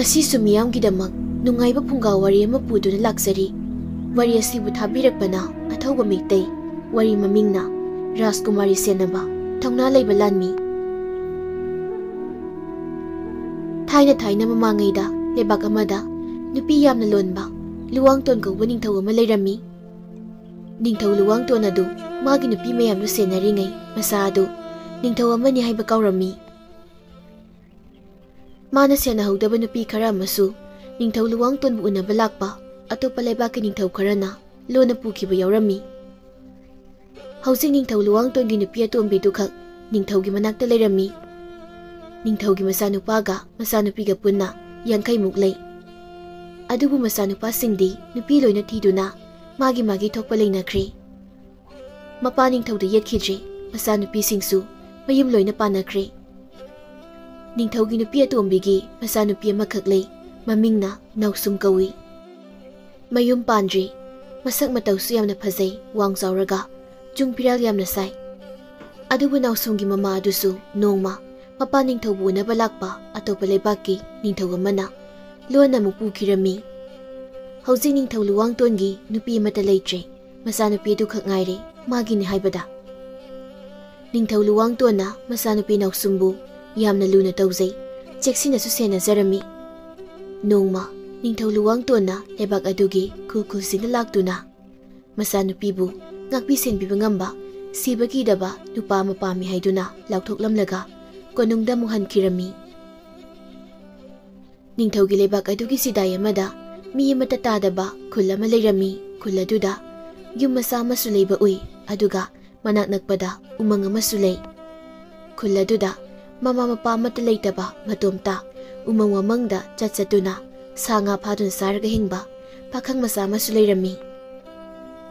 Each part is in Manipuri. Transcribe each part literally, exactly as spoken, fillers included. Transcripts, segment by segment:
ꯁꯤꯁꯨ ꯃꯤꯌꯥꯝꯒꯤꯗꯃꯛ ꯅꯨꯡꯉꯥꯏꯕ ꯐꯨꯡꯒꯥ ꯋꯥꯔꯤ ꯑꯃ ꯄꯨꯗꯨꯅ ꯂꯥꯛꯆꯔꯤ꯫ ꯋꯥꯔꯤ ꯑꯁꯤꯕꯨ ꯊꯥꯕꯤꯔꯛꯄꯅ ꯑꯊꯧꯕ ꯃꯩꯇꯩ, ꯋꯥꯔꯤ ꯃꯃꯤꯡꯅ ꯔꯥꯖꯀꯨꯃꯥꯔꯤ ꯁꯦꯟꯅꯕ, ꯊꯧꯅꯥ ꯂꯩꯕ ꯂꯥꯟꯃꯤ꯫ ꯊꯥꯏꯅ ꯊꯥꯏꯅ ꯃꯃꯥꯡꯉꯩꯗ ꯂꯩꯕꯥꯛ ꯑꯃꯗ ꯅꯨꯄꯤ ꯌꯥꯝꯅ ꯂꯣꯟꯕ ꯂꯨꯋꯥꯡꯇꯣꯟ ꯀꯧꯕ ꯅꯤꯡꯊꯧ ꯑꯃ ꯂꯩꯔꯝꯃꯤ꯫ ꯅꯤꯡꯊꯧ ꯂꯨꯋꯥꯡꯇꯣꯟ ꯑꯗꯨ ꯃꯥꯒꯤ ꯅꯨꯄꯤ ꯃꯌꯥꯝꯗꯨ ꯁꯦꯟꯅꯔꯤꯉꯩ ꯃꯆꯥ ꯑꯗꯨ ꯅꯤꯡꯊꯧ ꯑꯃꯅꯤ ꯍꯥꯏꯕ ꯀꯥꯎꯔꯝꯃꯤ꯫ ꯃꯥꯅ ꯁꯦꯟꯅꯍꯧꯗꯕ ꯅꯨꯄꯤ ꯈꯔ ꯑꯃꯁꯨ ꯅꯤꯡꯊꯧ ꯂꯨꯋꯥꯡꯇꯣꯟꯕꯨ ꯎꯅꯕ ꯂꯥꯛꯄ ꯑꯇꯣꯞꯄ ꯂꯩꯕꯥꯛꯀꯤ ꯅꯤꯡꯊꯧ ꯈꯔꯅ ꯂꯣꯟꯅ ꯄꯨꯈꯤꯕ ꯌꯥꯎꯔꯝꯃꯤ꯫ ꯍꯧꯖꯤꯛ ꯅꯤꯡꯊꯧ ꯂꯨꯋꯥꯡꯇꯣꯟꯒꯤ ꯅꯨꯄꯤ ꯑꯇꯣꯝꯕꯤꯗꯨꯈꯛ ꯅꯤꯡꯊꯧꯒꯤ ꯃꯅꯥꯛꯇ ꯂꯩꯔꯝꯃꯤ꯫ ꯅꯤꯡꯊꯧꯒꯤ ꯃꯆꯥꯅꯨꯄꯥꯒ ꯃꯆꯥꯅꯨꯄꯤꯒ ꯄꯨꯟꯅ ꯌꯥꯡꯈꯩꯃꯨꯛ ꯂꯩ꯫ ꯑꯗꯨꯕꯨ ꯃꯆꯥꯅꯨꯄꯥꯁꯤꯡꯗꯤ ꯅꯨꯄꯤ ꯂꯣꯏꯅ ꯊꯤꯗꯨꯅ ꯃꯥꯒꯤ ꯃꯥꯒꯤ ꯊꯣꯛꯄ ꯂꯩꯅꯈ꯭ꯔꯦ꯫ ꯃꯄꯥ ꯅꯤꯡꯊꯧꯗ ꯌꯦꯠꯈꯤꯗ꯭ꯔꯦ꯫ ꯃꯆꯥꯅꯨꯄꯤꯁꯤꯡꯁꯨ ꯃꯌꯨꯝ ꯂꯣꯏꯅ ꯄꯥꯟꯅꯈ꯭ꯔꯦ꯫ ꯅꯤꯡꯊꯧꯒꯤ ꯅꯨꯄꯤ ꯑꯇꯣꯝꯕꯤꯒꯤ ꯃꯆꯥꯅꯨꯄꯤ ꯑꯃꯈꯛ ꯂꯩ꯫ ꯃꯃꯤꯡꯅ ꯅꯥꯎꯁꯨꯝ ꯀꯧꯏ꯫ ꯃꯌꯨꯝ ꯄꯥꯟꯗ꯭ꯔꯤ꯫ ꯃꯁꯛ ꯃꯇꯧꯁꯨ ꯌꯥꯝꯅ ꯐꯖꯩ, ꯋꯥꯡ ꯆꯥꯎꯔꯒ ꯆꯨꯡ ꯐꯤꯔꯥꯜ ꯌꯥꯝꯅ ꯁꯥꯏ꯫ ꯑꯗꯨꯕꯨ ꯅꯥꯎꯁꯨꯝꯒꯤ ꯃꯃꯥ ꯑꯗꯨꯁꯨ ꯅꯣꯡꯃ ꯃꯄꯥ ꯅꯤꯡꯊꯧꯕꯨ ꯎꯅꯕ ꯂꯥꯛꯄ ꯑꯇꯣꯞꯄ ꯂꯩꯕꯥꯛꯀꯤ ꯅꯤꯡꯊꯧ ꯑꯃꯅ ꯂꯣꯟꯅ ꯑꯃꯨꯛ ꯄꯨꯈꯤꯔꯝꯃꯤ꯫ ꯍꯧꯖꯤꯛ ꯅꯤꯡꯊꯧ ꯂꯨꯋꯥꯡꯇꯣꯟꯒꯤ ꯅꯨꯄꯤ ꯑꯃꯠꯇ ꯂꯩꯇ꯭ꯔꯦ꯫ ꯃꯆꯥꯅꯨꯄꯤ ꯑꯗꯨꯈꯛ ꯉꯥꯏꯔꯦ ꯃꯥꯒꯤꯅꯤ ꯍꯥꯏꯕꯗ꯫ ꯅꯤꯡꯊꯧ ꯂꯨꯋꯥꯡꯇꯣꯟꯅ ꯃꯆꯥꯅꯨꯄꯤ ꯅꯥꯎꯁꯨꯝꯕꯨ ꯌꯥꯝꯅ ꯂꯨꯅ ꯇꯧꯖꯩ, ꯆꯦꯛꯁꯤꯟꯅꯁꯨ ꯁꯦꯟꯅꯖꯔꯝꯃꯤ꯫ ꯅꯣꯡꯃ ꯅꯤꯡꯊꯧ ꯂꯨꯋꯥꯡꯇꯣꯟꯅ ꯂꯩꯕꯥꯛ ꯑꯗꯨꯒꯤ ꯈꯨꯜ ꯈꯨꯜꯁꯤꯡꯗ ꯂꯥꯛꯇꯨꯅ ꯃꯆꯥꯅꯨꯄꯤꯕꯨ ꯉꯥꯛꯄꯤ ꯁꯦꯟꯕꯤꯕ ꯉꯝꯕ, ꯁꯤꯕ ꯀꯤꯗꯕ ꯅꯨꯄꯥ ꯑꯃ ꯄꯥꯝꯃꯤ ꯍꯥꯏꯗꯨꯅ ꯂꯥꯎꯊꯣꯛꯂꯝꯂꯒ ꯀꯣꯅꯨꯡꯗ ꯑꯃꯨꯛ ꯍꯟꯈꯤꯔꯝꯃꯤ꯫ ꯅꯤꯡꯊꯧꯒꯤ ꯂꯩꯕꯥꯛ ꯑꯗꯨꯒꯤ ꯆꯤꯗꯥꯏ ꯑꯃꯗ ꯃꯤ ꯑꯃꯠꯇ ꯇꯥꯗꯕ ꯈꯨꯜ ꯑꯃ ꯂꯩꯔꯝꯃꯤ꯫ ꯈꯨꯜ ꯑꯗꯨꯗ ꯌꯨꯝ ꯃꯆꯥ ꯑꯃꯁꯨ ꯂꯩꯕ ꯎꯏ, ꯑꯗꯨꯒ ꯃꯅꯥꯛ ꯅꯛꯄꯗ ꯎꯃꯪ ꯑꯃꯁꯨ ꯂꯩ꯫ ꯈꯨꯜ ꯑꯗꯨꯗ ꯃꯃꯥ ꯃꯄꯥ ꯑꯃꯠꯇ ꯂꯩꯇꯕ ꯃꯇꯣꯝꯇ ꯎꯃꯪ ꯋꯥꯃꯪꯗ ꯆꯠ ꯆꯠꯇꯨꯅ ꯁꯥ ꯉꯥ ꯐꯥꯗꯨꯅ ꯆꯥꯔꯒ ꯍꯤꯡꯕ ꯄꯥꯈꯪ ꯃꯆꯥ ꯑꯃꯁꯨ ꯂꯩꯔꯝꯃꯤ꯫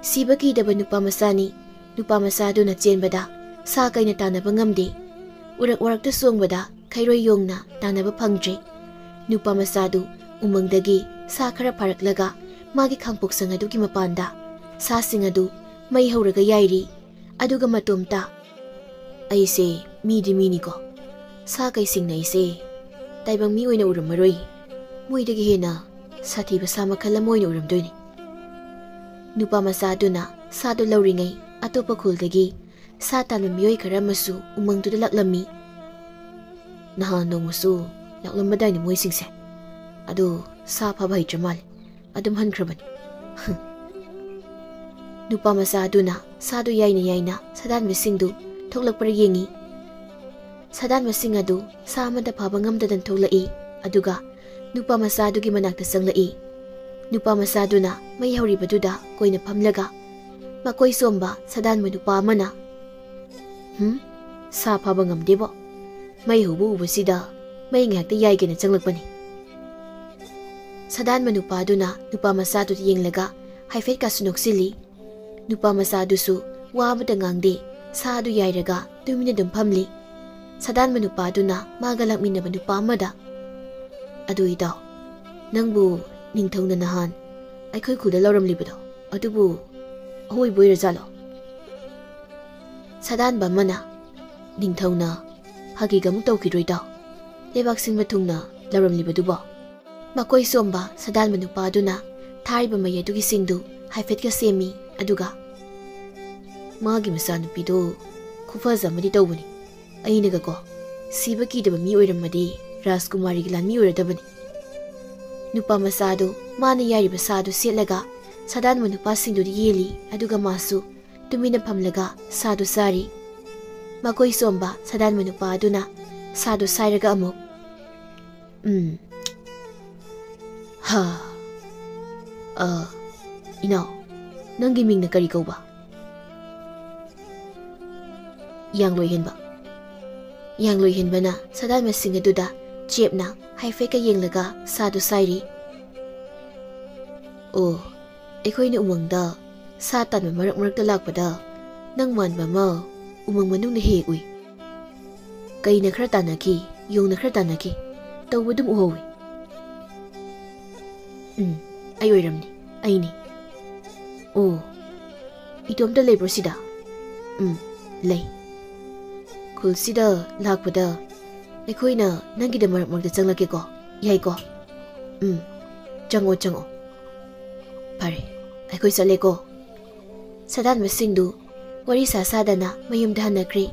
ꯁꯤꯕ ꯀꯤꯗꯕ ꯅꯨꯄꯥ ꯃꯆꯥꯅꯤ꯫ ꯅꯨꯄꯥ ꯃꯆꯥ ꯑꯗꯨꯅ ꯆꯦꯟꯕꯗ ꯁꯥ ꯀꯩꯅ ꯇꯥꯟꯅꯕ ꯉꯝꯗꯦ꯫ ꯎꯔꯛ ꯋꯥꯔꯛꯇ ꯆꯣꯡꯕꯗ ꯈꯩꯔꯣꯏ ꯌꯣꯡꯅ ꯇꯥꯟꯅꯕ ꯐꯪꯗ꯭ꯔꯦ꯫ ꯅꯨꯄꯥ ꯃꯆꯥꯗꯨ ꯎꯃꯪꯗꯒꯤ ꯁꯥ ꯈꯔ ꯐꯥꯔꯛꯂꯒ ꯃꯥꯒꯤ ꯈꯥꯡꯄꯣꯛꯁꯪ ꯑꯗꯨꯒꯤ ꯃꯄꯥꯟꯗ ꯁꯥꯁꯤꯡ ꯑꯗꯨ ꯃꯩ ꯍꯧꯔꯒ ꯌꯥꯏꯔꯤ꯫ ꯑꯗꯨꯒ ꯃꯇꯣꯝꯇ, "ꯑꯩꯁꯦ ꯃꯤꯗꯤ ꯃꯤꯅꯤꯀꯣ꯫ ꯁꯥ ꯀꯩꯁꯤꯡꯅ ꯑꯩꯁꯦ ꯇꯥꯏꯕꯪ ꯃꯤ ꯑꯣꯏꯅ ꯎꯔꯝꯃꯔꯣꯏ꯫ ꯃꯣꯏꯗꯒꯤ ꯍꯦꯟꯅ ꯁꯥꯊꯤꯕ ꯁꯥ ꯃꯈꯜ ꯑꯃ ꯑꯣꯏꯅ ꯎꯔꯝꯗꯣꯏꯅꯤ꯫ ꯅꯨꯄꯥ ꯃꯆꯥ ꯑꯗꯨꯅ ꯁꯥꯗꯨ ꯂꯧꯔꯤꯉꯩ ꯑꯇꯣꯞꯄ ꯈꯨꯜꯗꯒꯤ ꯁꯥ ꯇꯥꯟꯕ ꯃꯤꯑꯣꯏ ꯈꯔ ꯑꯃꯁꯨ ꯎꯃꯪꯗꯨꯗ ꯂꯥꯛꯂꯝꯃꯤ꯫ ꯅꯍꯥꯟ ꯅꯣꯡꯃꯁꯨ ꯂꯥꯛꯂꯝꯕꯗꯥꯏꯅꯦ ꯃꯣꯏꯁꯤꯡꯁꯦ꯫ ꯑꯗꯣ ꯁꯥ ꯐꯥꯕ ꯍꯩꯇ꯭ꯔ ꯃꯥꯜꯂꯦ꯫ ꯑꯗꯨꯝ ꯍꯟꯈ꯭ꯔꯕꯅꯤ꯫ ꯅꯨꯄꯥ ꯃꯆꯥ ꯑꯗꯨꯅ ꯁꯥꯗꯨ ꯌꯥꯏꯅ ꯌꯥꯏꯅ ꯁꯥꯗꯥꯟꯕꯁꯤꯡꯗꯨ ꯊꯣꯛꯂꯛꯄ꯭ꯔꯥ ꯌꯦꯡꯉꯤ꯫ ꯁꯥꯗꯥꯟꯕꯁꯤꯡ ꯑꯗꯨ ꯁꯥ ꯑꯃꯠꯇ ꯐꯥꯕ ꯉꯝꯗꯗꯅ ꯊꯣꯛꯂꯛꯏ꯫ ꯑꯗꯨꯒ ꯅꯨꯄꯥ ꯃꯆꯥ ꯑꯗꯨꯒꯤ ꯃꯅꯥꯛꯇ ꯆꯪꯂꯛꯏ꯫ ꯅꯨꯄꯥ ꯃꯆꯥ ꯑꯗꯨꯅ ꯃꯩ ꯍꯧꯔꯤꯕꯗꯨꯗ ꯀꯣꯏꯅ ꯐꯝꯂꯒ ꯃꯀꯣꯏ ꯆꯣꯝꯕ ꯁꯥꯗꯥꯟꯕ ꯅꯨꯄꯥ ꯑꯃꯅ, "ꯍꯨꯝ, ꯁꯥ ꯐꯥꯕ ꯉꯝꯗꯦꯕꯣ꯫ ꯃꯩ ꯍꯧꯕ ꯎꯕꯁꯤꯗ ꯃꯩ ꯉꯥꯏꯍꯥꯛꯇ ꯌꯥꯏꯒꯦꯅ ꯆꯪꯂꯛꯄꯅꯤ꯫" ꯁꯥꯗꯥꯟꯕ ꯅꯨꯄꯥ ꯑꯗꯨꯅ ꯅꯨꯄꯥ ꯃꯆꯥꯗꯨꯗ ꯌꯦꯡꯂꯒ ꯍꯥꯏꯐꯦꯠ ꯀꯥꯁꯨ ꯅꯣꯛꯁꯤꯜꯂꯤ꯫ ꯅꯨꯄꯥ ꯃꯆꯥ ꯑꯗꯨꯁꯨ ꯋꯥ ꯑꯃꯇ ꯉꯥꯡꯗꯦ, ꯁꯥ ꯑꯗꯨ ꯌꯥꯏꯔꯒ ꯇꯨꯃꯤꯟꯅ ꯑꯗꯨꯝ ꯐꯝꯂꯤ꯫ ꯁꯥꯗꯥꯟꯕ ꯅꯨꯄꯥ ꯑꯗꯨꯅ ꯃꯥꯒ ꯂꯥꯛꯃꯤꯟꯅꯕ ꯅꯨꯄꯥ ꯑꯃꯗ, "ꯑꯗꯨ ꯏꯇꯥꯎ, ꯅꯪꯕꯨ ꯅꯤꯡꯊꯧꯅ ꯅꯍꯥꯟ ꯑꯩꯈꯣꯏ ꯈꯨꯜꯗ ꯂꯧꯔꯝꯂꯤꯕꯗꯣ, ꯑꯗꯨꯕꯨ ꯑꯑꯣꯏꯕ ꯑꯣꯏꯔꯖꯥꯠꯂꯣ?" ꯁꯥꯗꯥꯟꯕ ꯑꯃꯅ, "ꯅꯤꯡꯊꯧꯅ ꯐꯥꯒꯤꯒ ꯑꯃꯨꯛ ꯇꯧꯈꯤꯗ꯭ꯔꯣ ꯏꯇꯥꯎ? ꯂꯩꯕꯥꯛ ꯁꯤꯟꯕ ꯊꯨꯡꯅ ꯂꯧꯔꯝꯂꯤꯕꯗꯨꯕꯣ?" ꯃꯀꯣꯏ ꯆꯣꯝꯕ ꯁꯥꯗꯥꯟꯕ ꯅꯨꯄꯥ ꯑꯗꯨꯅ ꯊꯥꯔꯤꯕ ꯃꯩ ꯑꯗꯨꯒꯤ ꯁꯤꯡꯗꯨ ꯍꯥꯏꯐꯦꯠꯀ ꯁꯦꯝꯃꯤ, ꯑꯗꯨꯒ, "ꯃꯥꯒꯤ ꯃꯆꯥꯅꯨꯄꯤꯗꯣ ꯈꯨꯐꯖ ꯑꯃꯗꯤ ꯇꯧꯕꯅꯤ꯫ ꯑꯩꯅꯒꯀꯣ ꯁꯤꯕ ꯀꯤꯗꯕ ꯃꯤ ꯑꯣꯏꯔꯝꯃꯗꯤ ꯔꯥꯖꯀꯨꯃꯥꯔꯤꯒꯤ ꯂꯥꯟꯃꯤ ꯑꯣꯏꯔꯗꯕꯅꯤ꯫" ꯅꯨꯄꯥ ꯃꯆꯥꯗꯨ ꯃꯥꯅ ꯌꯥꯏꯔꯤꯕ ꯁꯥꯗꯨ ꯁꯦꯠꯂꯒ ꯁꯥꯗꯥꯟꯕ ꯅꯨꯄꯥꯁꯤꯡꯗꯨꯗ ꯌꯦꯜꯂꯤ, ꯑꯗꯨꯒ ꯃꯥꯁꯨ ꯇꯨꯃꯤꯟꯅ ꯐꯝꯂꯒ ꯁꯥꯗꯨ ꯆꯥꯔꯤ꯫ ꯃꯀꯣꯏ ꯆꯣꯝꯕ ꯁꯥꯗꯥꯟꯕ ꯅꯨꯄꯥ ꯑꯗꯨꯅ ꯁꯥꯗꯨ ꯁꯥꯏꯔꯒ ꯑꯃꯨꯛ, "ꯎꯝ, ꯍꯥ, ꯑ, ꯏꯅꯥꯎ, ꯅꯪꯒꯤ ꯃꯤꯡꯅ ꯀꯔꯤ ꯀꯧꯕ?" "ꯌꯥꯡꯂꯣꯏꯍꯦꯟꯕ꯫" ꯌꯥꯡꯂꯣꯏꯍꯦꯟꯕꯅ ꯁꯥꯗꯥꯟꯕꯁꯤꯡ ꯑꯗꯨꯗ ꯆꯦꯞꯅ ꯍꯥꯏꯐꯦꯠꯀ ꯌꯦꯡꯂꯒ ꯁꯥꯗꯨ ꯁꯥꯏꯔꯤ꯫ "ꯑꯣ, ꯑꯩꯈꯣꯏꯅ ꯎꯃꯪꯗ ꯁꯥ ꯇꯥꯟꯕ ꯃꯔꯛ ꯃꯔꯛꯇ ꯂꯥꯛꯄꯗ ꯅꯪ ꯃꯥꯟꯕ ꯑꯃ ꯎꯃꯪ ꯃꯅꯨꯡꯗ ꯍꯦꯛ ꯍꯦꯛ ꯎꯏ꯫ ꯀꯩꯅ ꯈꯔ ꯇꯥꯟꯅꯈꯤ, ꯌꯣꯡꯅ ꯈꯔ ꯇꯥꯟꯅꯈꯤ, ꯇꯧꯕ ꯑꯗꯨꯝ ꯎꯍꯧꯏ꯫" "ꯎꯝ, ꯑꯩ ꯑꯣꯏꯔꯝꯅꯤ, ꯑꯩꯅꯤ꯫" "ꯑꯣ, ꯏꯇꯣꯝꯇ ꯂꯩꯕ꯭ꯔꯣ ꯁꯤꯗ?" "ꯎꯝ, ꯂꯩ꯫" "ꯈꯨꯜꯁꯤꯗ ꯂꯥꯛꯄꯗ ꯑꯩꯈꯣꯏꯅ ꯅꯪꯒꯤꯗ ꯃꯔꯛ ꯃꯔꯛꯇ ꯆꯪꯂꯛꯀꯦꯀꯣ, ꯌꯥꯏꯀꯣ?" "ꯎꯝ, ꯆꯪꯉꯣ, ꯆꯪꯉꯣ꯫ ꯐꯔꯦ, ꯑꯩꯈꯣꯏ ꯆꯠꯂꯦꯀꯣ꯫" ꯁꯥꯗꯥꯟꯕꯁꯤꯡꯗꯨ ꯋꯥꯔꯤ ꯁꯥ ꯁꯥꯗꯅ ꯃꯌꯨꯝꯗ ꯍꯟꯅꯈ꯭ꯔꯦ꯫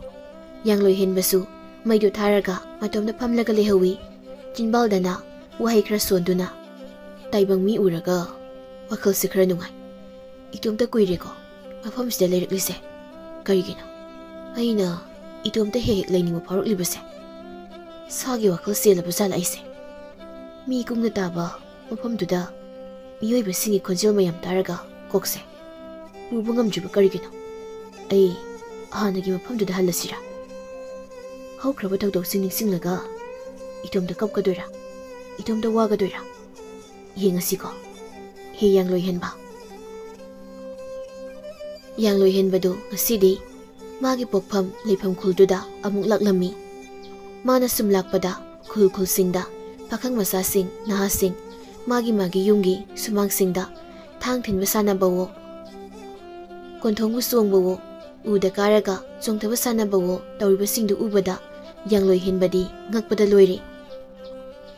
ꯌꯥꯡꯂꯣꯏ ꯍꯦꯟꯕꯁꯨ ꯃꯩꯗꯨ ꯊꯥꯔꯒ ꯃꯇꯣꯝꯇ ꯐꯝꯂꯒ ꯂꯩꯍꯧꯏ꯫ ꯆꯤꯟꯕꯥꯜꯗꯅ ꯋꯥꯍꯩ ꯈꯔ ꯁꯣꯟꯗꯨꯅ, "ꯇꯥꯏꯕꯪ ꯃꯤ ꯎꯔꯒ ꯋꯥꯈꯜꯁꯦ ꯈꯔ ꯅꯨꯡꯉꯥꯏ꯫ ꯏꯇꯣꯝꯇ ꯀꯨꯏꯔꯦꯀꯣ ꯃꯐꯝꯁꯤꯗ ꯂꯩꯔꯛꯂꯤꯁꯦ꯫ ꯀꯔꯤꯒꯤꯅꯣ ꯑꯩꯅ ꯏꯇꯣꯝꯇ ꯍꯦꯛ ꯍꯦꯛ ꯂꯩꯅꯤꯡꯕ ꯐꯥꯎꯔꯛꯂꯤꯕꯁꯦ? ꯁꯥꯒꯤ ꯋꯥꯈꯜ ꯆꯦꯜꯂꯕ ꯖꯥꯠꯂ ꯑꯩꯁꯦ? ꯃꯤ ꯀꯨꯡꯅ ꯇꯥꯕ ꯃꯐꯝꯗꯨꯗ ꯃꯤꯑꯣꯏꯕꯁꯤꯡꯒꯤ ꯈꯣꯟꯖꯦꯜ ꯃꯌꯥꯝ ꯇꯥꯔꯒ ꯀꯣꯛꯁꯦ ꯄꯨꯕ ꯉꯝꯗ꯭ꯔꯤꯕ ꯀꯔꯤꯒꯤꯅꯣ? ꯑꯩ ꯍꯥꯟꯅꯒꯤ ꯃꯐꯝꯗꯨꯗ ꯍꯜꯂꯁꯤꯔꯥ? ꯍꯧꯈ꯭ꯔꯕ ꯊꯧꯗꯣꯛꯁꯤꯡ ꯅꯤꯡꯁꯤꯡꯂꯒ ꯏꯇꯣꯝꯇ ꯀꯞꯀꯗꯣꯏꯔꯥ? ꯏꯇꯣꯝꯇ ꯋꯥꯒꯗꯣꯏꯔꯥ? ꯌꯦꯡꯉꯁꯤꯀꯣ, ꯍꯦ ꯌꯥꯡꯂꯣꯏ ꯍꯦꯟꯕ꯫" ꯌꯥꯡꯂꯣꯏ ꯍꯦꯟꯕꯗꯨ ꯉꯁꯤꯗꯤ ꯃꯥꯒꯤ ꯄꯣꯛꯐꯝ ꯂꯩꯐꯝ ꯈꯨꯜꯗꯨꯗ ꯑꯃꯨꯛ ꯂꯥꯛꯂꯝꯃꯤ꯫ ꯃꯥꯅ ꯁꯨꯝ ꯂꯥꯛꯄꯗ ꯈꯨꯜ ꯈꯨꯜꯁꯤꯡꯗ ꯄꯥꯈꯪ ꯃꯆꯥꯁꯤꯡ, ꯅꯍꯥꯁꯤꯡ ꯃꯥꯒꯤ ꯃꯥꯒꯤ ꯌꯨꯝꯒꯤ ꯁꯨꯃꯥꯡꯁꯤꯡꯗ ꯊꯥꯡ ꯊꯤꯟꯕ ꯁꯥꯟꯅꯕꯋꯣ, ꯀꯣꯟꯊꯣꯡꯕꯨ ꯆꯣꯡꯕꯋꯣ, ꯎꯗ ꯀꯥꯔꯒ ꯆꯣꯡꯊꯕ ꯁꯥꯟꯅꯕꯋꯣ ꯇꯧꯔꯤꯕꯁꯤꯡꯗꯨ ꯎꯕꯗ ꯌꯥꯡꯂꯣꯏ ꯍꯦꯟꯕꯗꯤ ꯉꯛꯄꯗ ꯂꯣꯏꯔꯦ꯫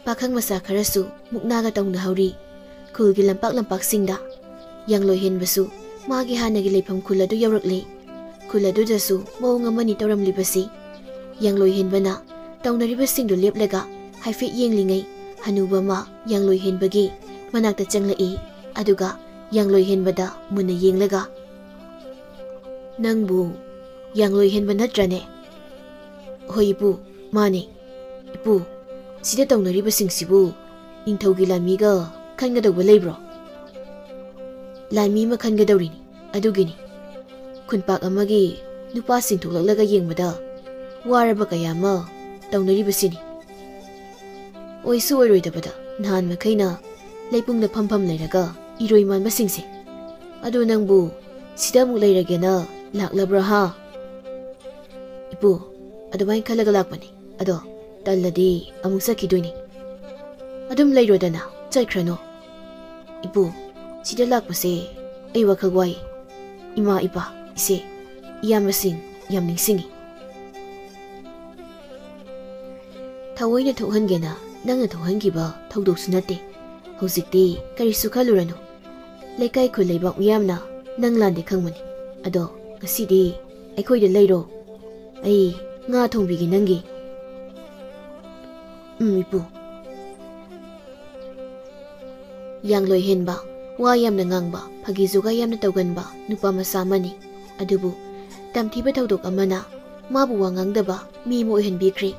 ꯄꯥꯈꯪ ꯃꯆꯥ ꯈꯔꯁꯨ ꯃꯨꯛꯅꯥꯒ ꯇꯧꯅꯍꯧꯔꯤ꯫ ꯈꯨꯜꯒꯤ ꯂꯝꯄꯥꯛ ꯂꯝꯄꯥꯛꯁꯤꯡꯗ ꯌꯥꯡꯂꯣꯏ ꯍꯦꯟꯕꯁꯨ ꯃꯥꯒꯤ ꯍꯥꯟꯅꯒꯤ ꯂꯩꯐꯝ ꯈꯨꯜ ꯑꯗꯨ ꯌꯧꯔꯛꯂꯦ꯫ ꯈꯨꯜ ꯑꯗꯨꯗꯁꯨ ꯃꯑꯣꯡ ꯑꯃꯅꯤ ꯇꯧꯔꯝꯂꯤꯕꯁꯤ꯫ ꯌꯥꯡꯂꯣꯏ ꯍꯦꯟꯕꯅ ꯇꯧꯅꯔꯤꯕꯁꯤꯡꯗꯨ ꯂꯦꯞꯂꯒ ꯍꯥꯏꯐꯦꯠ ꯌꯦꯡꯂꯤꯉꯩ, ꯍꯅꯨꯕ ꯑꯃ ꯌꯥꯡꯂꯣꯏ ꯍꯦꯟꯕꯒꯤ ꯃꯅꯥꯛꯇ ꯆꯪꯂꯛꯏ꯫ ꯑꯗꯨꯒ ꯌꯥꯡꯂꯣꯏ ꯍꯦꯟꯕꯗ ꯃꯨꯟꯅ ꯌꯦꯡꯂꯒ, "ꯅꯪꯕꯨ ꯌꯥꯡꯂꯣꯏ ꯍꯦꯟꯕ ꯅꯠꯇ꯭ꯔꯅꯦ?" "ꯍꯣꯏ ꯏꯄꯨ, ꯃꯥꯅꯦ꯫ ꯏꯄꯨ, ꯁꯤꯗ ꯇꯧꯅꯔꯤꯕꯁꯤꯡꯁꯤꯕꯨ ꯅꯤꯡꯊꯧꯒꯤ ꯂꯥꯟꯃꯤꯒ ꯈꯟꯒꯗꯧꯕ ꯂꯩꯕ꯭ꯔꯣ?" "ꯂꯥꯟꯃꯤ ꯑꯃ ꯈꯟꯒꯗꯧꯔꯤꯅꯤ, ꯑꯗꯨꯒꯤꯅꯤ꯫ ꯈꯨꯟꯄꯥꯛ ꯑꯃꯒꯤ ꯅꯨꯄꯥꯁꯤꯡ ꯊꯣꯛꯂꯛꯂꯒ ꯌꯦꯡꯕꯗ ꯋꯥꯔꯕ ꯀꯌꯥ ꯑꯃ ꯇꯧꯅꯔꯤꯕꯁꯤꯅꯤ꯫ ꯑꯣꯏꯁꯨ ꯑꯣꯏꯔꯣꯏꯗꯕꯗ ꯅꯍꯥꯟ ꯃꯈꯩꯅ ꯂꯩꯄꯨꯡꯗ ꯐꯝꯐꯝ ꯂꯩꯔꯒ ꯏꯔꯣꯏ ꯃꯥꯟꯕꯁꯤꯡꯁꯦ꯫ ꯑꯗꯨ ꯅꯪꯕꯨ ꯁꯤꯗ ꯑꯃꯨꯛ ꯂꯩꯔꯒꯦꯅ ꯂꯥꯛꯂꯕ꯭ꯔꯥ ꯍꯥ?" "ꯏꯄꯨ, ꯑꯗꯨꯃꯥꯏꯅ ꯈꯜꯂꯒ ꯂꯥꯛꯄꯅꯤ꯫ ꯑꯗꯣ ꯇꯜꯂꯗꯤ ꯑꯃꯨꯛ ꯆꯠꯈꯤꯗꯣꯏꯅꯤ꯫" "ꯑꯗꯨꯝ ꯂꯩꯔꯣꯗꯅ, ꯆꯠꯈ꯭ꯔꯅꯨ꯫" "ꯏꯄꯨ, ꯁꯤꯗ ꯂꯥꯛꯄꯁꯦ ꯑꯩ ꯋꯥꯈꯜ ꯋꯥꯏ꯫ ꯏꯃꯥ, ꯏꯄꯥ, ꯏꯆꯦ, ꯏꯌꯥꯝꯕꯁꯤꯡ ꯌꯥꯝ ꯅꯤꯡꯁꯤꯡꯉꯤ꯫" "ꯊꯑꯣꯏꯅ ꯊꯣꯛꯍꯟꯒꯦꯅ ꯅꯪꯅ ꯊꯣꯛꯍꯟꯈꯤꯕ ꯊꯧꯗꯣꯛꯁꯨ ꯅꯠꯇꯦ꯫ ꯍꯧꯖꯤꯛꯇꯤ ꯀꯔꯤꯁꯨ ꯈꯜꯂꯨꯔꯅꯨ꯫ ꯂꯩꯀꯥꯏ ꯈꯨꯜ ꯂꯩꯕꯥꯛ ꯃꯤꯌꯥꯝꯅ ꯅꯪ ꯂꯥꯟꯗꯦ ꯈꯪꯕꯅꯤ꯫ ꯑꯗꯣ ꯉꯁꯤꯗꯤ ꯑꯩꯈꯣꯏꯗ ꯂꯩꯔꯣ꯫ ꯑꯩ ꯉꯥ ꯊꯣꯡꯕꯤꯒꯦ ꯅꯪꯒꯤ꯫ ꯎꯝ, ꯏꯄꯨ꯫ ꯌꯥꯡꯂꯣꯏ ꯍꯦꯟꯕ, ꯋꯥ ꯌꯥꯝꯅ ꯉꯥꯡꯕ, ꯐꯥꯒꯤ ꯖꯨꯒꯥꯏ ꯌꯥꯝꯅ ꯇꯧꯒꯟꯕ ꯅꯨꯄꯥ ꯃꯆꯥ ꯑꯃꯅꯤ꯫ ꯑꯗꯨꯕꯨ ꯇꯝꯊꯤꯕ ꯊꯧꯗꯣꯛ ꯑꯃꯅ ꯃꯥꯕꯨ ꯋꯥ ꯉꯥꯡꯗꯕ ꯃꯤ ꯑꯃ ꯑꯣꯏꯍꯟꯕꯤꯈ꯭ꯔꯦ꯫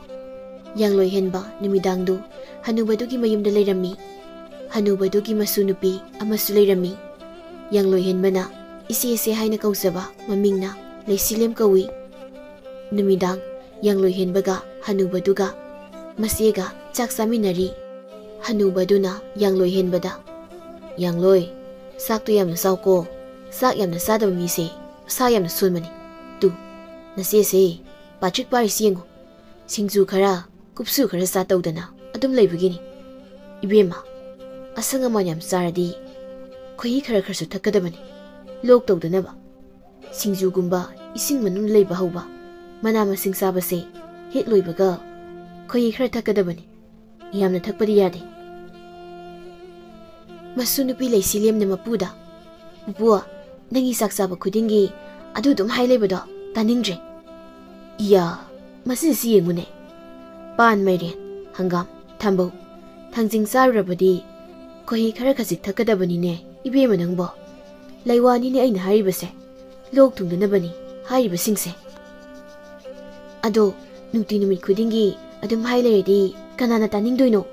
ꯌꯥꯡꯂꯣꯏ ꯍꯦꯟꯕ ꯅꯨꯃꯤꯗꯥꯡꯗꯨ ꯍꯅꯨꯕꯗꯨꯒꯤ ꯃꯌꯨꯝꯗ ꯂꯩꯔꯝꯃꯤ꯫ ꯍꯅꯨꯕꯗꯨꯒꯤ ꯃꯁꯨ ꯅꯨꯄꯤ ꯑꯃꯁꯨ ꯂꯩꯔꯝꯃꯤ꯫ ꯌꯥꯡꯂꯣꯏ ꯍꯦꯟꯕꯅ ꯏꯆꯦ ꯏꯆꯦ ꯍꯥꯏꯅ ꯀꯧꯖꯕ ꯃꯃꯤꯡꯅ ꯂꯩꯁꯤꯂꯦꯝ ꯀꯧꯏ꯫ ꯅꯨꯃꯤꯗꯥꯡ ꯌꯥꯡꯂꯣꯏ ꯍꯦꯟꯕꯒ ꯍꯅꯨꯕꯗꯨꯒ ꯃꯆꯦꯒ ꯆꯥꯛ ꯆꯥꯃꯤꯟꯅꯔꯤ꯫ ꯍꯅꯨꯕꯗꯨꯅ ꯌꯥꯡꯂꯣꯏ ꯍꯦꯟꯕꯗ, "ꯌꯥꯡꯂꯣꯏ, ꯆꯥꯛꯇꯨ ꯌꯥꯝꯅ ꯆꯥꯎꯀꯣ꯫ ꯆꯥꯛ ꯌꯥꯝꯅ ꯆꯥꯗꯕ ꯃꯤꯁꯦ ꯃꯁꯥ ꯌꯥꯝꯅ ꯁꯣꯟꯕꯅꯤ꯫ ꯇꯨ, ꯅꯆꯦꯁꯦ ꯄꯥꯇ꯭ꯔꯤꯛ ꯄꯥꯔꯤꯁꯤ ꯌꯦꯡꯉꯨ꯫ ꯁꯤꯡꯖꯨ ꯈꯔ, ꯀꯨꯞꯁꯨ ꯈꯔ ꯆꯥ ꯇꯧꯗꯅ ꯑꯗꯨꯝ ꯂꯩꯕꯒꯤꯅꯤ꯫ ꯏꯕꯦꯝꯃ, ꯑꯁꯪ ꯑꯃꯥꯟ ꯌꯥꯝ ꯆꯥꯔꯗꯤ ꯈꯣꯏꯍꯤ ꯈꯔ ꯈꯔꯁꯨ ꯊꯛꯀꯗꯕꯅꯤ, ꯂꯣꯛ ꯇꯧꯗꯅꯕ꯫ ꯁꯤꯡꯖꯨꯒꯨꯝꯕ ꯏꯁꯤꯡ ꯃꯅꯨꯡꯗ ꯂꯩꯕ ꯍꯧꯕ ꯃꯅꯥ ꯃꯁꯤꯡ ꯆꯥꯕꯁꯦ ꯍꯦꯛ ꯂꯣꯏꯕꯒ ꯈꯣꯏꯍꯤ ꯈꯔ ꯊꯛꯀꯗꯕꯅꯤ꯫ ꯌꯥꯝꯅ ꯊꯛꯄꯗꯤ ꯌꯥꯗꯦ꯫" ꯃꯁꯨ ꯅꯨꯄꯤ ꯂꯩꯁꯤꯂꯦꯝꯅ ꯃꯄꯨꯗ, "ꯄꯨꯄꯨ, ꯅꯪꯒꯤ ꯆꯥꯛ ꯆꯥꯕ ꯈꯨꯗꯤꯡꯒꯤ ꯑꯗꯨ ꯑꯗꯨꯝ ꯍꯥꯏ ꯂꯩꯕꯗꯣ ꯇꯥꯅꯤꯡꯗ꯭ꯔꯦ꯫ ꯏꯌꯥ, ꯃꯁꯤꯁꯤ ꯌꯦꯡꯉꯨꯅꯦ꯫ ꯄꯥꯟ, ꯃꯥꯏꯔꯦꯟ, ꯍꯪꯒꯥꯝ, ꯊꯝꯕꯧ, ꯊꯥꯡꯖꯤꯡ ꯆꯥꯔꯨꯔꯕꯗꯤ ꯈꯣꯏꯍꯤ ꯈꯔ ꯈꯖꯤꯛ ꯊꯛꯀꯗꯕꯅꯤꯅꯦ, ꯏꯕꯦꯝꯃ ꯅꯪꯕꯣ꯫ ꯂꯩꯋꯥꯅꯤꯅꯦ ꯑꯩꯅ ꯍꯥꯏꯔꯤꯕꯁꯦ꯫ ꯂꯣꯛ ꯊꯨꯡꯗꯅꯕꯅꯤ ꯍꯥꯏꯔꯤꯕꯁꯤꯡꯁꯦ꯫ ꯑꯗꯣ ꯅꯨꯡꯇꯤ ꯅꯨꯃꯤꯠ ꯈꯨꯗꯤꯡꯒꯤ ꯑꯗꯨꯝ ꯍꯥꯏ ꯂꯩꯔꯗꯤ ꯀꯅꯥꯅ ꯇꯥꯅꯤꯡꯗꯣꯏꯅꯣ?"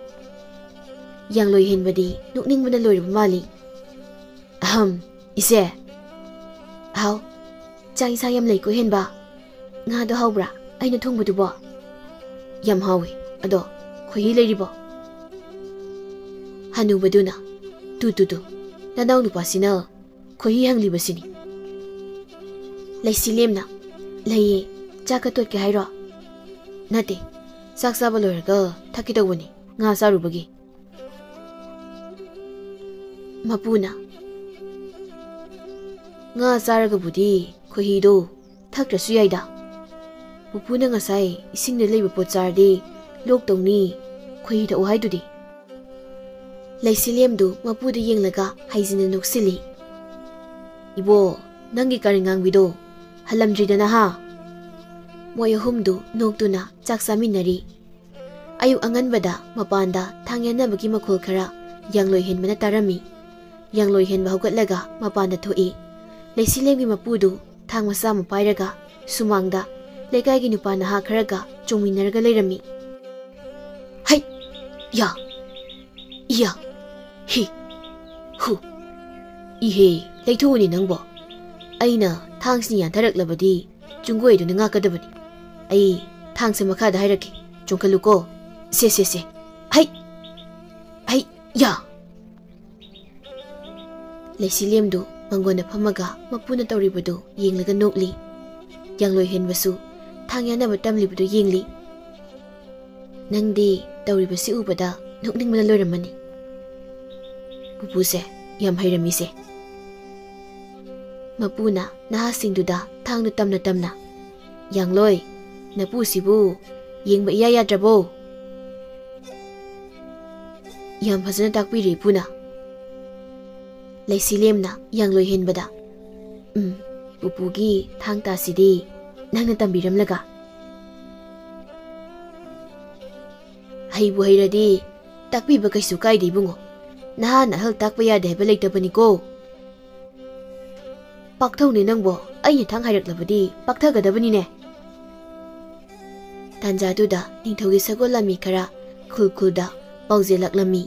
ꯌꯥꯡꯂꯣꯏ ꯍꯦꯟꯕꯗꯤ ꯅꯣꯛꯅꯤꯡꯕꯅ ꯂꯣꯏꯔꯕ ꯃꯥꯜꯂꯤ꯫ "ꯑꯍꯝ, ꯏꯆꯦ꯫" "ꯍꯥꯎ, ꯆꯥꯛ ꯏꯟꯁꯥꯡ ꯌꯥꯝ ꯂꯩꯀꯣ ꯍꯦꯟꯕ꯫ ꯉꯥꯗꯣ ꯍꯥꯎꯕ꯭ꯔꯥ, ꯑꯩꯅ ꯊꯣꯡꯕꯗꯨꯕꯣ?" "ꯌꯥꯝ ꯍꯥꯎꯏ꯫ ꯑꯗꯣ ꯈꯣꯏꯍꯤ ꯂꯩꯔꯤꯕꯣ?" ꯍꯅꯨꯕꯗꯨꯅ, "ꯇꯨ, ꯇꯨ, ꯇꯨ, ꯅꯅꯥꯎ ꯅꯨꯄꯥꯁꯤꯅ ꯈꯣꯏꯍꯤ ꯍꯪꯂꯤꯕꯁꯤꯅꯤ꯫" ꯂꯩꯁꯤꯂꯦꯝꯅ, "ꯂꯩꯌꯦ, ꯆꯥꯛꯀ ꯇꯣꯠꯀꯦ ꯍꯥꯏꯔꯣ?" "ꯅꯠꯇꯦ, ꯆꯥꯛ ꯆꯥꯕ ꯂꯣꯏꯔꯒ ꯊꯛꯀꯦ ꯇꯧꯕꯅꯤ, ꯉꯥ ꯆꯥꯔꯨꯕꯒꯤ꯫" ꯃꯄꯨꯅ, "ꯉꯥ ꯆꯥꯔꯒꯕꯨꯗꯤ ꯈꯣꯏꯍꯤꯗꯣ ꯊꯛꯇ꯭ꯔꯁꯨ ꯌꯥꯏꯗ꯫ ꯄꯨꯄꯨꯅ ꯉꯁꯥꯏ ꯏꯁꯤꯡꯗ ꯂꯩꯕ ꯄꯣꯠ ꯆꯥꯔꯗꯤ ꯂꯣꯛ ꯇꯧꯅꯤ, ꯈꯣꯏꯍꯤ ꯊꯛꯎ ꯍꯥꯏꯗꯨꯗꯤ꯫" ꯂꯩꯁꯤꯂꯦꯝꯗꯨ ꯃꯄꯨꯗ ꯌꯦꯡꯂꯒ ꯍꯩꯖꯤꯟꯅ ꯅꯣꯛꯁꯤꯜꯂꯤ꯫ "ꯏꯕꯣ, ꯅꯪꯒꯤ ꯀꯔꯤ ꯉꯥꯡꯕꯤꯗꯣ ꯍꯜꯂꯝꯗ꯭ꯔꯤꯗꯅ ꯍꯥ?" ꯃꯣꯏ ꯑꯍꯨꯝꯗꯨ ꯅꯣꯛꯇꯨꯅ ꯆꯥꯛ ꯆꯥꯃꯤꯟꯅꯔꯤ꯫ ꯑꯌꯨꯛ ꯑꯉꯟꯕꯗ ꯃꯄꯥꯟꯗ ꯊꯥꯡ ꯌꯥꯟꯅꯕꯒꯤ ꯃꯈꯣꯜ ꯈꯔ ꯌꯥꯡꯂꯣꯏ ꯍꯦꯟꯕꯅ ꯇꯥꯔꯝꯃꯤ꯫ ꯌꯥꯡꯂꯣꯏ ꯍꯦꯟꯕ ꯍꯧꯒꯠꯂꯒ ꯃꯄꯥꯟꯗ ꯊꯣꯛꯏ꯫ ꯂꯩꯁꯤꯂꯦꯝꯒꯤ ꯃꯄꯨꯗꯨ ꯊꯥꯡ ꯃꯆꯥ ꯑꯃ ꯄꯥꯏꯔꯒ ꯁꯨꯃꯥꯡꯗ ꯂꯩꯀꯥꯏꯒꯤ ꯅꯨꯄꯥ ꯅꯍꯥ ꯈꯔꯒ ꯆꯣꯡꯃꯤꯟꯅꯔꯒ ꯂꯩꯔꯝꯃꯤ꯫ "ꯍꯩ! ꯌꯥ! ꯏꯌꯥ! ꯍꯤ! ꯍꯨ! ꯏꯍꯦ! ꯂꯩꯊꯣꯛꯎꯅꯦ ꯅꯪꯕꯣ꯫ ꯑꯩꯅ ꯊꯥꯡꯁꯤꯅ ꯌꯥꯟꯊꯔꯛꯂꯕꯗꯤ ꯆꯨꯡꯒꯣꯏꯗꯨꯅ ꯉꯥꯛꯀꯗꯕꯅꯤ꯫ ꯑꯩ ꯊꯥꯡꯁꯦ ꯃꯈꯥꯗ ꯍꯥꯏꯔꯛꯀꯦ꯫ ꯆꯣꯡꯈꯠꯂꯨꯀꯣ꯫ ꯁꯦ, ꯁꯦ, ꯁꯦ꯫ ꯍꯩ! ꯍꯩ! ꯌꯥ!" ꯂꯩꯁꯤꯂꯦꯝꯗꯨ ꯃꯪꯒꯣꯟꯗ ꯐꯝꯃꯒ ꯃꯄꯨꯅ ꯇꯧꯔꯤꯕꯗꯨ ꯌꯦꯡꯂꯒ ꯅꯣꯛꯂꯤ꯫ ꯌꯥꯡꯂꯣꯏ ꯍꯦꯟꯕꯁꯨ ꯊꯥꯡ ꯌꯥꯟꯅꯕ ꯇꯝꯂꯤꯕꯗꯨ ꯌꯦꯡꯂꯤ꯫ "ꯅꯪꯗꯤ ꯇꯧꯔꯤꯕꯁꯤ ꯎꯕꯗ ꯅꯣꯛꯅꯤꯡꯕꯅ ꯂꯣꯏꯔꯝꯃꯅꯤ꯫ ꯄꯨꯄꯨꯁꯦ ꯌꯥꯝ ꯍꯩꯔꯝꯃꯤꯁꯦ꯫" ꯃꯄꯨꯅ ꯅꯍꯥꯁꯤꯡꯗꯨꯗ ꯊꯥꯡꯗꯨ ꯇꯝꯅ ꯇꯝꯅ, "ꯌꯥꯡꯂꯣꯏ, ꯅꯄꯨꯁꯤꯕꯨ ꯌꯦꯡꯕ ꯏꯌꯥ ꯌꯥꯗ꯭ꯔꯕꯣ?" "ꯌꯥꯝ ꯐꯖꯅ ꯇꯥꯛꯄꯤꯔꯦ ꯏꯄꯨꯅ꯫" ꯂꯩꯁꯤꯂꯦꯝꯅ ꯌꯥꯡꯂꯣꯏ ꯍꯦꯟꯕꯗ, "ꯎꯝ, ꯄꯨꯄꯨꯒꯤ ꯊꯥꯡ ꯇꯥꯁꯤꯗꯤ ꯅꯪꯅ ꯇꯝꯕꯤꯔꯝꯂꯒ?" "ꯍꯩꯕꯨ ꯍꯩꯔꯗꯤ ꯇꯥꯛꯄꯤꯕ ꯀꯩꯁꯨ ꯀꯥꯏꯗꯦ ꯏꯕꯨꯡꯉꯣ꯫ ꯅꯍꯥꯅ ꯑꯍꯜ ꯇꯥꯛꯄ ꯌꯥꯗꯦ ꯍꯥꯏꯕ ꯂꯩꯇꯕꯅꯤꯀꯣ꯫" "ꯄꯥꯛꯊꯧꯅꯦ ꯅꯪꯕꯣ, ꯑꯩꯅ ꯊꯥꯡ ꯍꯥꯏꯔꯛꯂꯕꯗꯤ ꯄꯥꯛꯊꯒꯗꯕꯅꯤꯅꯦ꯫" ꯇꯥꯟꯖꯥꯗꯨꯗ ꯅꯤꯡꯊꯧꯒꯤ ꯁꯒꯣꯜ ꯂꯥꯟꯃꯤ ꯈꯔ ꯈꯨꯜ ꯈꯨꯜꯗ ꯄꯥꯎꯖꯦꯜꯂꯛꯂꯝꯃꯤ꯫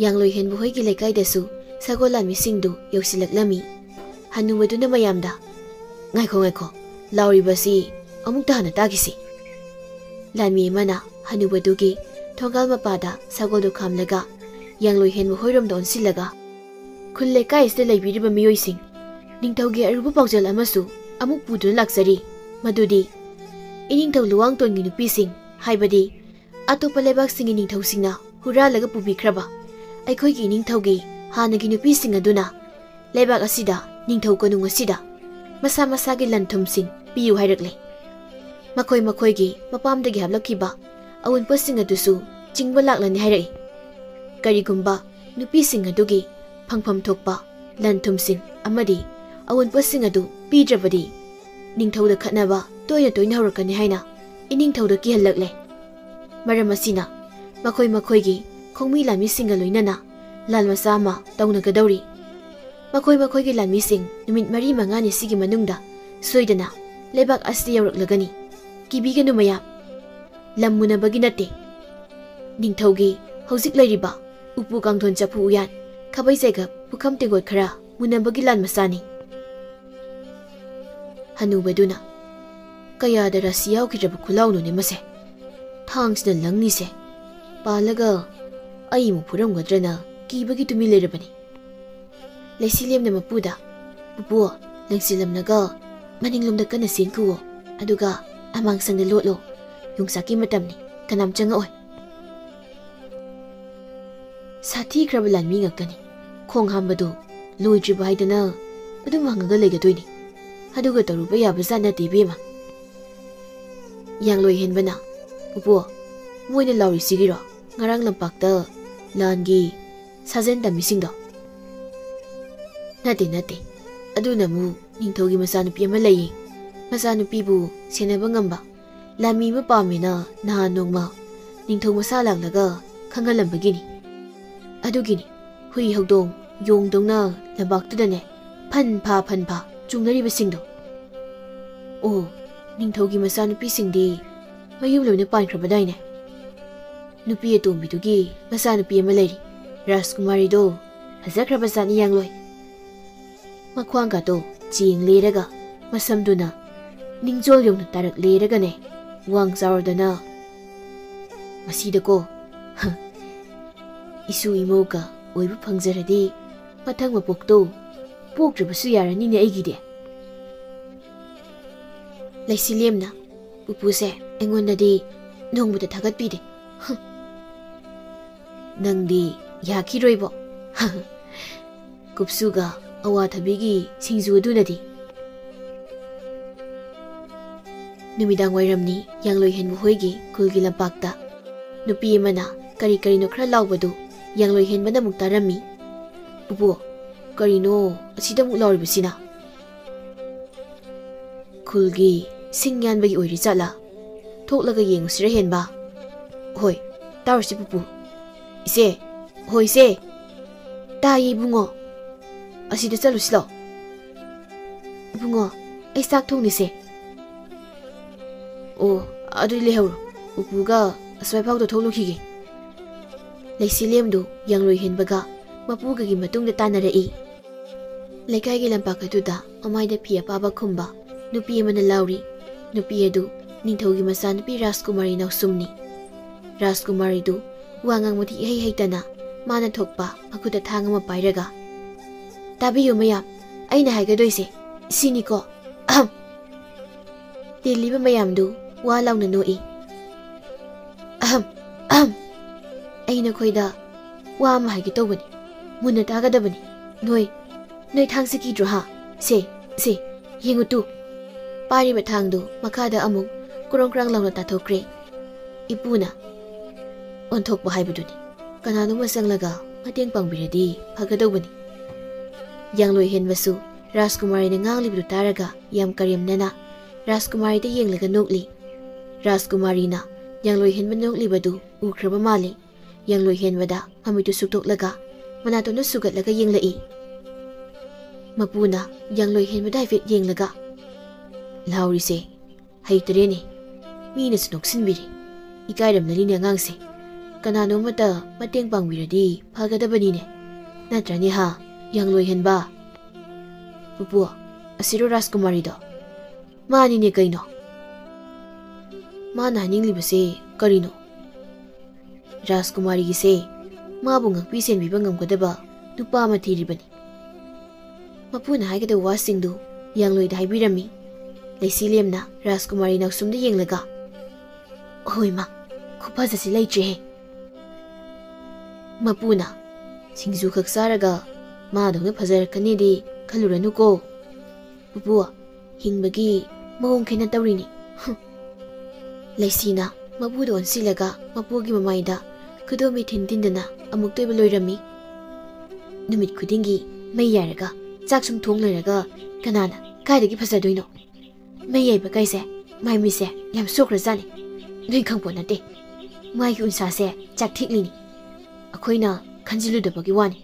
ꯌꯥꯡꯂꯣꯏ ꯍꯦꯟꯕ ꯍꯣꯏꯒꯤ ꯂꯩꯀꯥꯏꯗꯁꯨ ꯁꯒꯣꯜ ꯂꯥꯟꯃꯤꯁꯤꯡꯗꯨ ꯌꯧꯁꯤꯜꯂꯛꯂꯝꯃꯤ꯫ ꯍꯅꯨꯕꯗꯨꯅ ꯃꯌꯥꯝꯗ, "ꯉꯥꯏꯈꯣ, ꯉꯥꯏꯈꯣ, ꯂꯥꯎꯔꯤꯕꯁꯤ ꯑꯃꯨꯛꯇ ꯍꯥꯟꯅ ꯇꯥꯈꯤꯁꯤ꯫" ꯂꯥꯟꯃꯤ ꯑꯃꯅ ꯍꯅꯨꯕꯗꯨꯒꯤ ꯊꯣꯡꯒꯥꯜ ꯃꯄꯥꯗ ꯁꯒꯣꯜꯗꯨ ꯈꯥꯝꯂꯒ ꯌꯥꯡꯂꯣꯏ ꯍꯦꯟꯕ ꯍꯣꯏꯔꯣꯝꯗ ꯑꯣꯟꯁꯤꯜꯂꯒ, "ꯈꯨꯜ ꯂꯩꯀꯥꯏ ꯑꯁꯤꯗ ꯂꯩꯕꯤꯔꯤꯕ ꯃꯤꯑꯣꯏꯁꯤꯡ, ꯅꯤꯡꯊꯧꯒꯤ ꯑꯔꯨꯕ ꯄꯥꯎꯖꯦꯜ ꯑꯃꯁꯨ ꯑꯃꯨꯛ ꯄꯨꯗꯨꯅ ꯂꯥꯛꯆꯔꯤ꯫ ꯃꯗꯨꯗꯤ ꯏꯅꯤꯡꯊꯧ ꯂꯨꯋꯥꯡꯇꯣꯟꯒꯤ ꯅꯨꯄꯤꯁꯤꯡ, ꯍꯥꯏꯕꯗꯤ ꯑꯇꯣꯞꯄ ꯂꯩꯕꯥꯛꯁꯤꯡꯒꯤ ꯅꯤꯡꯊꯧꯁꯤꯡꯅ ꯍꯨꯔꯥꯜꯂꯒ ꯄꯨꯕꯤꯈ꯭ꯔꯕ ꯑꯩꯈꯣꯏꯒꯤ ꯏꯅꯤꯡꯊꯧꯒꯤ ꯍꯥꯟꯅꯒꯤ ꯅꯨꯄꯤꯁꯤꯡ ꯑꯗꯨꯅ ꯂꯩꯕꯥꯛ ꯑꯁꯤꯗ ꯅꯤꯡꯊꯧ ꯀꯣꯅꯨꯡ ꯑꯁꯤꯗ ꯃꯁꯥ ꯃꯁꯥꯒꯤ ꯂꯟ ꯊꯨꯝꯁꯤꯡ ꯄꯤꯌꯨ ꯍꯥꯏꯔꯛꯂꯦ꯫ ꯃꯈꯣꯏ ꯃꯈꯣꯏꯒꯤ ꯃꯄꯥꯝꯗꯒꯤ ꯍꯥꯞꯂꯛꯈꯤꯕ ꯑꯋꯨꯟꯄꯣꯠꯁꯤꯡ ꯑꯗꯨꯁꯨ ꯆꯤꯡꯕ ꯂꯥꯛꯂꯅꯤ ꯍꯥꯏꯔꯛꯏ꯫ ꯀꯔꯤꯒꯨꯝꯕ ꯅꯨꯄꯤꯁꯤꯡ ꯑꯗꯨꯒꯤ ꯐꯪꯐꯝ ꯊꯣꯛꯄ ꯂꯟ ꯊꯨꯝꯁꯤꯡ ꯑꯃꯗꯤ ꯑꯋꯨꯟꯄꯣꯠꯁꯤꯡ ꯑꯗꯨ ꯄꯤꯗ꯭ꯔꯕꯗꯤ, ꯅꯤꯡꯊꯧꯗ ꯈꯠꯅꯕ ꯇꯣꯏꯅ ꯇꯣꯏꯅ ꯍꯧꯔꯛꯀꯅꯤ ꯍꯥꯏꯅ ꯏꯅꯤꯡꯊꯧꯗ ꯀꯤꯍꯜꯂꯛꯂꯦ꯫ ꯃꯔꯝ ꯑꯁꯤꯅ, ꯃꯈꯣꯏ ꯃꯈꯣꯏꯒꯤ ꯈꯣꯡꯃꯤ ꯂꯥꯟꯃꯤꯁꯤꯡꯒ ꯂꯣꯏꯅꯅ ꯂꯥꯟ ꯃꯆꯥ ꯑꯃ ꯇꯧꯅꯒꯗꯧꯔꯤ꯫ ꯃꯈꯣꯏ ꯃꯈꯣꯏꯒꯤ ꯂꯥꯟꯃꯤꯁꯤꯡ ꯅꯨꯃꯤꯠ ꯃꯔꯤ ꯃꯉꯥꯅꯤ ꯁꯤꯒꯤ ꯃꯅꯨꯡꯗ ꯁꯣꯏꯗꯅ ꯂꯩꯕꯥꯛ ꯑꯁꯤꯗ ꯌꯧꯔꯛꯂꯒꯅꯤ꯫ ꯀꯤꯕꯤꯒꯅꯨ ꯃꯌꯥꯝ, ꯂꯝ ꯃꯨꯟꯅꯕꯒꯤ ꯅꯠꯇꯦ, ꯅꯤꯡꯊꯧꯒꯤ ꯍꯧꯖꯤꯛ ꯂꯩꯔꯤꯕ ꯎꯄꯨ ꯀꯥꯡꯊꯣꯟ ꯆꯐꯨ ꯎꯌꯥꯟ, ꯈꯥꯕꯩ ꯆꯩꯒꯞ, ꯄꯨꯈꯝ ꯇꯦꯡꯀꯣꯠ ꯈꯔ ꯃꯨꯟꯅꯕꯒꯤ ꯂꯥꯟ ꯃꯆꯥꯅꯤ꯫ ꯍꯅꯨꯕꯗꯨꯅ, "ꯀꯌꯥꯗ ꯔꯥꯁꯤ ꯌꯥꯎꯈꯤꯗ꯭ꯔꯕ ꯈꯨꯂꯥꯎꯅꯣꯅꯦ ꯃꯁꯦ? ꯊꯥꯡꯁꯤꯅ ꯂꯪꯉꯤꯁꯦ꯫ ꯄꯥꯜꯂꯒ ꯑꯩ ꯑꯃꯨꯛ ꯐꯨꯔꯝꯒꯗ꯭ꯔꯅ ꯀꯤꯕꯒꯤ ꯇꯨꯃꯤꯟ ꯂꯩꯔꯕꯅꯤ꯫" ꯂꯩꯁꯤꯂꯦꯝꯅ ꯃꯄꯨꯗ, "ꯄꯨꯄꯨ, ꯂꯪꯁꯤꯜꯂꯝꯂꯒ ꯃꯅꯤꯡꯂꯣꯝꯗ ꯀꯟꯅ ꯆꯦꯟꯈꯨꯋꯣ, ꯑꯗꯨꯒ ꯑꯃꯥꯡꯁꯪꯗ ꯂꯣꯠꯂꯣ꯫ ꯌꯣꯡꯆꯥꯛꯀꯤ ꯃꯇꯝꯅꯤ, ꯀꯅꯥꯝ ꯆꯪꯉꯛꯑꯣꯏ꯫" ꯁꯥꯊꯤꯈ꯭ꯔꯕ ꯂꯥꯟꯃꯤ ꯉꯥꯛꯇꯅꯤ꯫ ꯈꯣꯡ ꯍꯥꯝꯕꯗꯨ ꯂꯣꯏꯗ꯭ꯔꯤꯕ ꯍꯥꯏꯗꯅ ꯑꯗꯨꯝ ꯍꯪꯉꯒ ꯂꯩꯒꯗꯣꯏꯅꯤ꯫ ꯑꯗꯨꯒ ꯇꯧꯔꯨꯕ ꯌꯥꯕ ꯖꯥꯠ ꯅꯠꯇꯦ, ꯏꯕꯦꯝꯃ꯫ ꯌꯥꯡꯂꯣꯏ ꯍꯦꯟꯕꯅ, "ꯄꯨꯄꯨ, ꯃꯣꯏꯅ ꯂꯥꯎꯔꯤꯁꯤꯒꯤꯔꯣ ꯉꯔꯥꯡ ꯂꯝꯄꯥꯛꯇ ꯂꯥꯟꯒꯤ ꯁꯥꯖꯦꯜ ꯇꯝꯃꯤꯁꯤꯡꯗꯣ?" "ꯅꯠꯇꯦ, ꯅꯠꯇꯦ꯫ ꯑꯗꯨꯅ ꯑꯃꯨꯛ ꯅꯤꯡꯊꯧꯒꯤ ꯃꯆꯥꯅꯨꯄꯤ ꯑꯃ ꯂꯩꯌꯦ꯫ ꯃꯆꯥꯅꯨꯄꯤꯕꯨ ꯁꯦꯟꯅꯕ ꯉꯝꯕ ꯂꯥꯟꯃꯤ ꯑꯃ ꯄꯥꯝꯃꯦꯅ ꯅꯍꯥꯟ ꯅꯣꯡꯃ ꯅꯤꯡꯊꯧ ꯃꯁꯥ ꯂꯥꯛꯂꯒ ꯈꯪꯍꯜꯂꯝꯕꯒꯤꯅꯤ꯫" "ꯑꯗꯨꯒꯤꯅꯤ ꯍꯨꯏ ꯍꯧꯗꯣꯡ ꯌꯣꯡꯗꯧꯅ ꯂꯝꯄꯥꯛꯇꯨꯗꯅꯦ ꯐꯟ ꯐꯥ ꯐꯟ ꯐꯥ ꯆꯣꯡꯅꯔꯤꯕꯁꯤꯡꯗꯣ꯫" "ꯑꯣ, ꯅꯤꯡꯊꯧꯒꯤ ꯃꯆꯥꯅꯨꯄꯤꯁꯤꯡꯗꯤ ꯃꯌꯨꯝ ꯂꯣꯏꯅ ꯄꯥꯟꯈ꯭ꯔꯕꯗꯥꯏꯅꯦ?" "ꯅꯨꯄꯤ ꯑꯇꯣꯝꯕꯤꯗꯨꯒꯤ ꯃꯆꯥꯅꯨꯄꯤ ꯑꯃ ꯂꯩꯔꯤ, ꯔꯥꯖꯀꯨꯃꯥꯔꯤꯗꯣ꯫ ꯐꯖꯈ꯭ꯔꯕ ꯖꯥꯠꯅꯤ ꯌꯥꯡꯂꯣꯏ꯫ ꯃꯈ꯭ꯋꯥꯡꯒꯥꯗꯣ ꯆꯦꯡ ꯂꯦꯔꯒ, ꯃꯁꯝꯗꯨꯅ ꯅꯤꯡꯖꯣꯜ ꯌꯧꯅ ꯇꯥꯔꯛ ꯂꯦꯔꯒꯅꯦ, ꯋꯥꯡ ꯆꯥꯎꯔꯗꯅ꯫ ꯃꯁꯤꯗꯀꯣ, ꯏꯁꯨ ꯏꯃꯧꯒ ꯑꯣꯏꯕ ꯐꯪꯖꯔꯗꯤ, ꯃꯊꯪ ꯃꯄꯣꯛꯇꯣ ꯄꯣꯛꯇ꯭ꯔꯕꯁꯨ ꯌꯥꯔꯅꯤꯅꯦ ꯑꯩꯒꯤꯗꯤ꯫" ꯂꯩꯁꯤꯂꯦꯝꯅ, "ꯄꯨꯄꯨꯁꯦ ꯑꯩꯉꯣꯟꯗꯗꯤ ꯅꯣꯡꯃꯇ ꯊꯥꯒꯠꯄꯤꯗꯦ꯫" "ꯅꯪꯗꯤ ꯌꯥꯈꯤꯔꯣꯏꯕꯣ꯫" "ꯀꯨꯞꯁꯨꯒ ꯑꯋꯥꯊꯕꯤꯒꯤ ꯁꯤꯡꯖꯨ ꯑꯗꯨꯅꯗꯤ?" ꯅꯨꯃꯤꯗꯥꯡ ꯋꯥꯏꯔꯝꯅꯤ, ꯌꯥꯡꯂꯣꯏ ꯍꯦꯟꯕ ꯍꯣꯏꯒꯤ ꯈꯨꯜꯒꯤ ꯂꯝꯄꯥꯛꯇ꯫ ꯅꯨꯄꯤ ꯑꯃꯅ ꯀꯔꯤ ꯀꯔꯤꯅꯣ ꯈꯔ ꯂꯥꯎꯕꯗꯨ ꯌꯥꯡꯂꯣꯏ ꯍꯦꯟꯕꯅ ꯑꯃꯨꯛ ꯇꯥꯔꯝꯃꯤ꯫ "ꯄꯨꯄꯨ, ꯀꯔꯤꯅꯣ ꯑꯁꯤꯗ ꯑꯃꯨꯛ ꯂꯥꯎꯔꯤꯕꯁꯤꯅ? ꯈꯨꯜꯒꯤ ꯁꯤꯡ ꯌꯥꯟꯕꯒꯤ ꯑꯣꯏꯔꯤ ꯖꯥꯠꯂꯥ? ꯊꯣꯛꯂꯒ ꯌꯦꯡꯉꯨꯁꯤꯔ ꯍꯦꯟꯕ?" "ꯍꯣꯏ, ꯇꯥꯔꯨꯁꯤ ꯄꯨꯄꯨ꯫ ꯏꯆꯦ, ꯍꯣꯏ ꯏꯆꯦ꯫ ꯇꯥꯏꯌꯦ ꯏꯕꯨꯡꯉꯣ꯫ ꯑꯁꯤꯗ ꯆꯠꯂꯨꯁꯤ ꯂꯥꯎ꯫ ꯏꯕꯨꯡꯉꯣ, ꯑꯩ ꯆꯥꯛ ꯊꯣꯡꯅꯤꯁꯦ꯫" "ꯑꯣ, ꯑꯗꯨꯗꯤ ꯂꯩꯍꯧꯔꯣ꯫ ꯄꯨꯄꯨꯒ ꯑꯁ꯭ꯋꯥꯏꯐꯥꯎꯗ ꯊꯣꯛꯂꯨꯈꯤꯒꯦ꯫" ꯂꯩꯁꯤꯂꯦꯝꯗꯨ ꯌꯥꯡꯂꯣꯏ ꯍꯦꯟꯕꯒ ꯃꯄꯨꯒꯒꯤ ꯃꯇꯨꯡꯗ ꯇꯥꯟꯅꯔꯛꯏ꯫ ꯂꯩꯀꯥꯏꯒꯤ ꯂꯝꯄꯥꯛ ꯑꯗꯨꯗ ꯃꯃꯥꯏꯗ ꯐꯤ ꯑꯄꯥꯕ ꯈꯨꯝꯕ ꯅꯨꯄꯤ ꯑꯃꯅ ꯂꯥꯎꯔꯤ꯫ ꯅꯨꯄꯤ ꯑꯗꯨ ꯅꯤꯡꯊꯧꯒꯤ ꯃꯆꯥꯅꯨꯄꯤ ꯔꯥꯖꯀꯨꯃꯥꯔꯤ ꯅꯥꯎꯁꯨꯝꯅꯤ꯫ ꯔꯥꯖꯀꯨꯃꯥꯔꯤꯗꯨ ꯋꯥ ꯉꯥꯡꯕꯗꯤ ꯏꯍꯩ ꯍꯩꯇꯅ ꯃꯥꯅ ꯊꯣꯛꯄ ꯃꯈꯨꯠꯇ ꯊꯥꯡ ꯑꯃ ꯄꯥꯏꯔꯒ, "ꯇꯥꯕꯤꯌꯨ ꯃꯌꯥꯝ, ꯑꯩꯅ ꯍꯥꯏꯒꯗꯣꯏꯁꯦ ꯁꯤꯅꯤꯀꯣ꯫ ꯑꯍꯝ!" ꯇꯤꯜꯂꯤꯕ ꯃꯌꯥꯝꯗꯨ ꯋꯥ ꯂꯥꯎꯅ ꯅꯣꯛꯏ꯫ "ꯑꯍꯝ, ꯑꯍꯝ! ꯑꯩ ꯅꯈꯣꯏꯗ ꯋꯥ ꯑꯃ ꯍꯥꯏꯒꯦ ꯇꯧꯕꯅꯤ꯫ ꯃꯨꯟꯅ ꯇꯥꯒꯗꯕꯅꯤ꯫ ꯅꯣꯏ, ꯅꯣꯏ ꯊꯥꯡꯁꯦ ꯀꯤꯗ꯭ꯔꯣ ꯍꯥ? ꯁꯦ, ꯁꯦ, ꯌꯦꯡꯉꯨ ꯇꯨ!" ꯄꯥꯏꯔꯤꯕ ꯊꯥꯡꯗꯨ ꯃꯈꯥꯗ ꯑꯃꯨꯛ ꯀ꯭ꯔꯣꯡ ꯀ꯭ꯔꯥꯡ ꯂꯥꯎꯅ ꯇꯥꯊꯣꯛꯈ꯭ꯔꯦ꯫ ꯏꯄꯨꯅ ꯑꯣꯟꯊꯣꯛꯄ ꯍꯥꯏꯕꯗꯨꯅꯤ꯫ ꯀꯅꯥꯅꯣꯝꯃ ꯆꯪꯂꯒ ꯃꯇꯦꯡ ꯄꯥꯡꯕꯤꯔꯗꯤ ꯐꯒꯗꯧꯕꯅꯤ꯫ ꯌꯥꯡꯂꯣꯏ ꯍꯦꯟꯕꯁꯨ ꯔꯥꯖꯀꯨꯃꯥꯔꯤꯅ ꯉꯥꯡꯂꯤꯕꯗꯨ ꯇꯥꯔꯒ ꯌꯥꯝ ꯀꯔꯦꯝꯅꯅ ꯔꯥꯖꯀꯨꯃꯥꯔꯤꯗ ꯌꯦꯡꯂꯒ ꯅꯣꯛꯂꯤ꯫ ꯔꯥꯖꯀꯨꯃꯥꯔꯤꯅ ꯌꯥꯡꯂꯣꯏ ꯍꯦꯟꯕ ꯅꯣꯛꯂꯤꯕꯗꯨ ꯎꯈ꯭ꯔꯕ ꯃꯥꯜꯂꯤ꯫ ꯌꯥꯡꯂꯣꯏ ꯍꯦꯟꯕꯗ ꯃꯃꯤꯠꯇꯨ ꯁꯨꯛꯇꯣꯛꯂꯒ ꯃꯅꯥꯇꯣꯟꯗꯨ ꯁꯨꯒꯠꯂꯒ ꯌꯦꯡꯂꯛꯏ꯫ ꯃꯄꯨꯅ ꯌꯥꯡꯂꯣꯏ ꯍꯦꯟꯕꯗ ꯍꯥꯏꯐꯦꯠ ꯌꯦꯡꯂꯒ, "ꯂꯥꯎꯔꯤꯁꯦ ꯍꯩꯇꯔꯦꯅꯦ꯫ ꯃꯤꯅꯁꯨ ꯅꯣꯛꯁꯤꯟꯕꯤꯔꯦ꯫ ꯏꯀꯥꯏꯔꯝꯂꯅꯤꯅꯦ ꯑꯉꯥꯡꯁꯦ꯫ ꯀꯅꯥꯅꯣ ꯑꯃꯇ ꯃꯇꯦꯡ ꯄꯥꯡꯕꯤꯔꯗꯤ ꯐꯒꯗꯕꯅꯤꯅꯦ꯫ ꯅꯠꯇ꯭ꯔꯅꯦ ꯍꯥ, ꯌꯥꯡꯂꯣꯏ ꯍꯦꯟꯕ?" "ꯄꯨꯄꯨ, ꯑꯁꯤꯔꯣ ꯔꯥꯖꯀꯨꯃꯥꯔꯤꯗꯣ?" "ꯃꯥꯅꯤꯅꯦ ꯀꯩꯅꯣ꯫ ꯃꯥꯅ ꯍꯥꯏꯅꯤꯡꯂꯤꯕꯁꯦ ꯀꯔꯤꯅꯣ?" "ꯔꯥꯖꯀꯨꯃꯥꯔꯤꯒꯤꯁꯦ ꯃꯥꯕꯨ ꯉꯥꯛꯄꯤ ꯁꯦꯟꯕꯤꯕ ꯉꯝꯒꯗꯕ ꯅꯨꯄꯥ ꯑꯃ ꯊꯤꯔꯤꯕꯅꯤ꯫" ꯃꯄꯨꯅ ꯍꯥꯏꯒꯗꯕ ꯋꯥꯁꯤꯡꯗꯨ ꯌꯥꯡꯂꯣꯏꯗ ꯍꯥꯏꯕꯤꯔꯝꯃꯤ꯫ ꯂꯩꯁꯤꯂꯦꯝꯅ ꯔꯥꯖꯀꯨꯃꯥꯔꯤ ꯅꯥꯎꯁꯨꯝꯗ ꯌꯦꯡꯂꯒ, "ꯍꯣꯏ ꯃꯥ, ꯈꯨꯐꯖꯁꯤ ꯂꯩꯇ꯭ꯔꯦꯍꯦ꯫" ꯃꯄꯨꯅ, "ꯁꯤꯡꯖꯨ ꯈꯛ ꯆꯥꯔꯒ ꯃꯥꯗꯧꯅ ꯐꯖꯔꯛꯀꯅꯤꯗꯤ ꯈꯜꯂꯨꯔꯅꯨꯀꯣ꯫ ꯄꯨꯄꯨ, ꯍꯤꯡꯕꯒꯤ ꯃꯑꯣꯡ ꯈꯦꯠꯅ ꯇꯧꯔꯤꯅꯤ꯫" ꯍꯨꯝ꯫ ꯂꯩꯁꯤꯅ ꯃꯄꯨꯗ ꯑꯣꯟꯁꯤꯜꯂꯒ ꯃꯄꯨꯒꯤ ꯃꯃꯥꯏꯗ ꯈꯨꯗꯣꯝꯕꯤ ꯊꯤꯟ ꯊꯤꯟꯗꯅ ꯑꯃꯨꯛꯇ ꯑꯣꯏꯕ ꯂꯣꯏꯔꯝꯃꯤ꯫ ꯅꯨꯃꯤꯠ ꯈꯨꯗꯤꯡꯒꯤ ꯃꯩ ꯌꯥꯏꯔꯒ ꯆꯥꯛ ꯁꯨꯝ ꯊꯣꯡ ꯂꯩꯔꯒ ꯀꯅꯥꯅ ꯀꯥꯏꯗꯒꯤ ꯐꯖꯗꯣꯏꯅꯣ? ꯃꯩ ꯌꯥꯏꯕ ꯀꯥꯏꯁꯦ ꯃꯥꯏ ꯃꯤꯠꯁꯦ ꯌꯥꯝ ꯁꯣꯛꯈ꯭ꯔꯖꯥꯠꯅꯤ꯫ ꯅꯣꯏ ꯈꯪꯄꯣꯠ ꯅꯠꯇꯦ꯫ ꯃꯥꯒꯤ ꯎꯟꯁꯥꯁꯦ ꯆꯥꯛꯊꯦꯛꯂꯤꯅꯤ꯫ ꯑꯩꯈꯣꯏꯅ ꯈꯟꯖꯤꯜꯂꯨꯗꯕꯒꯤ ꯋꯥꯅꯤ꯫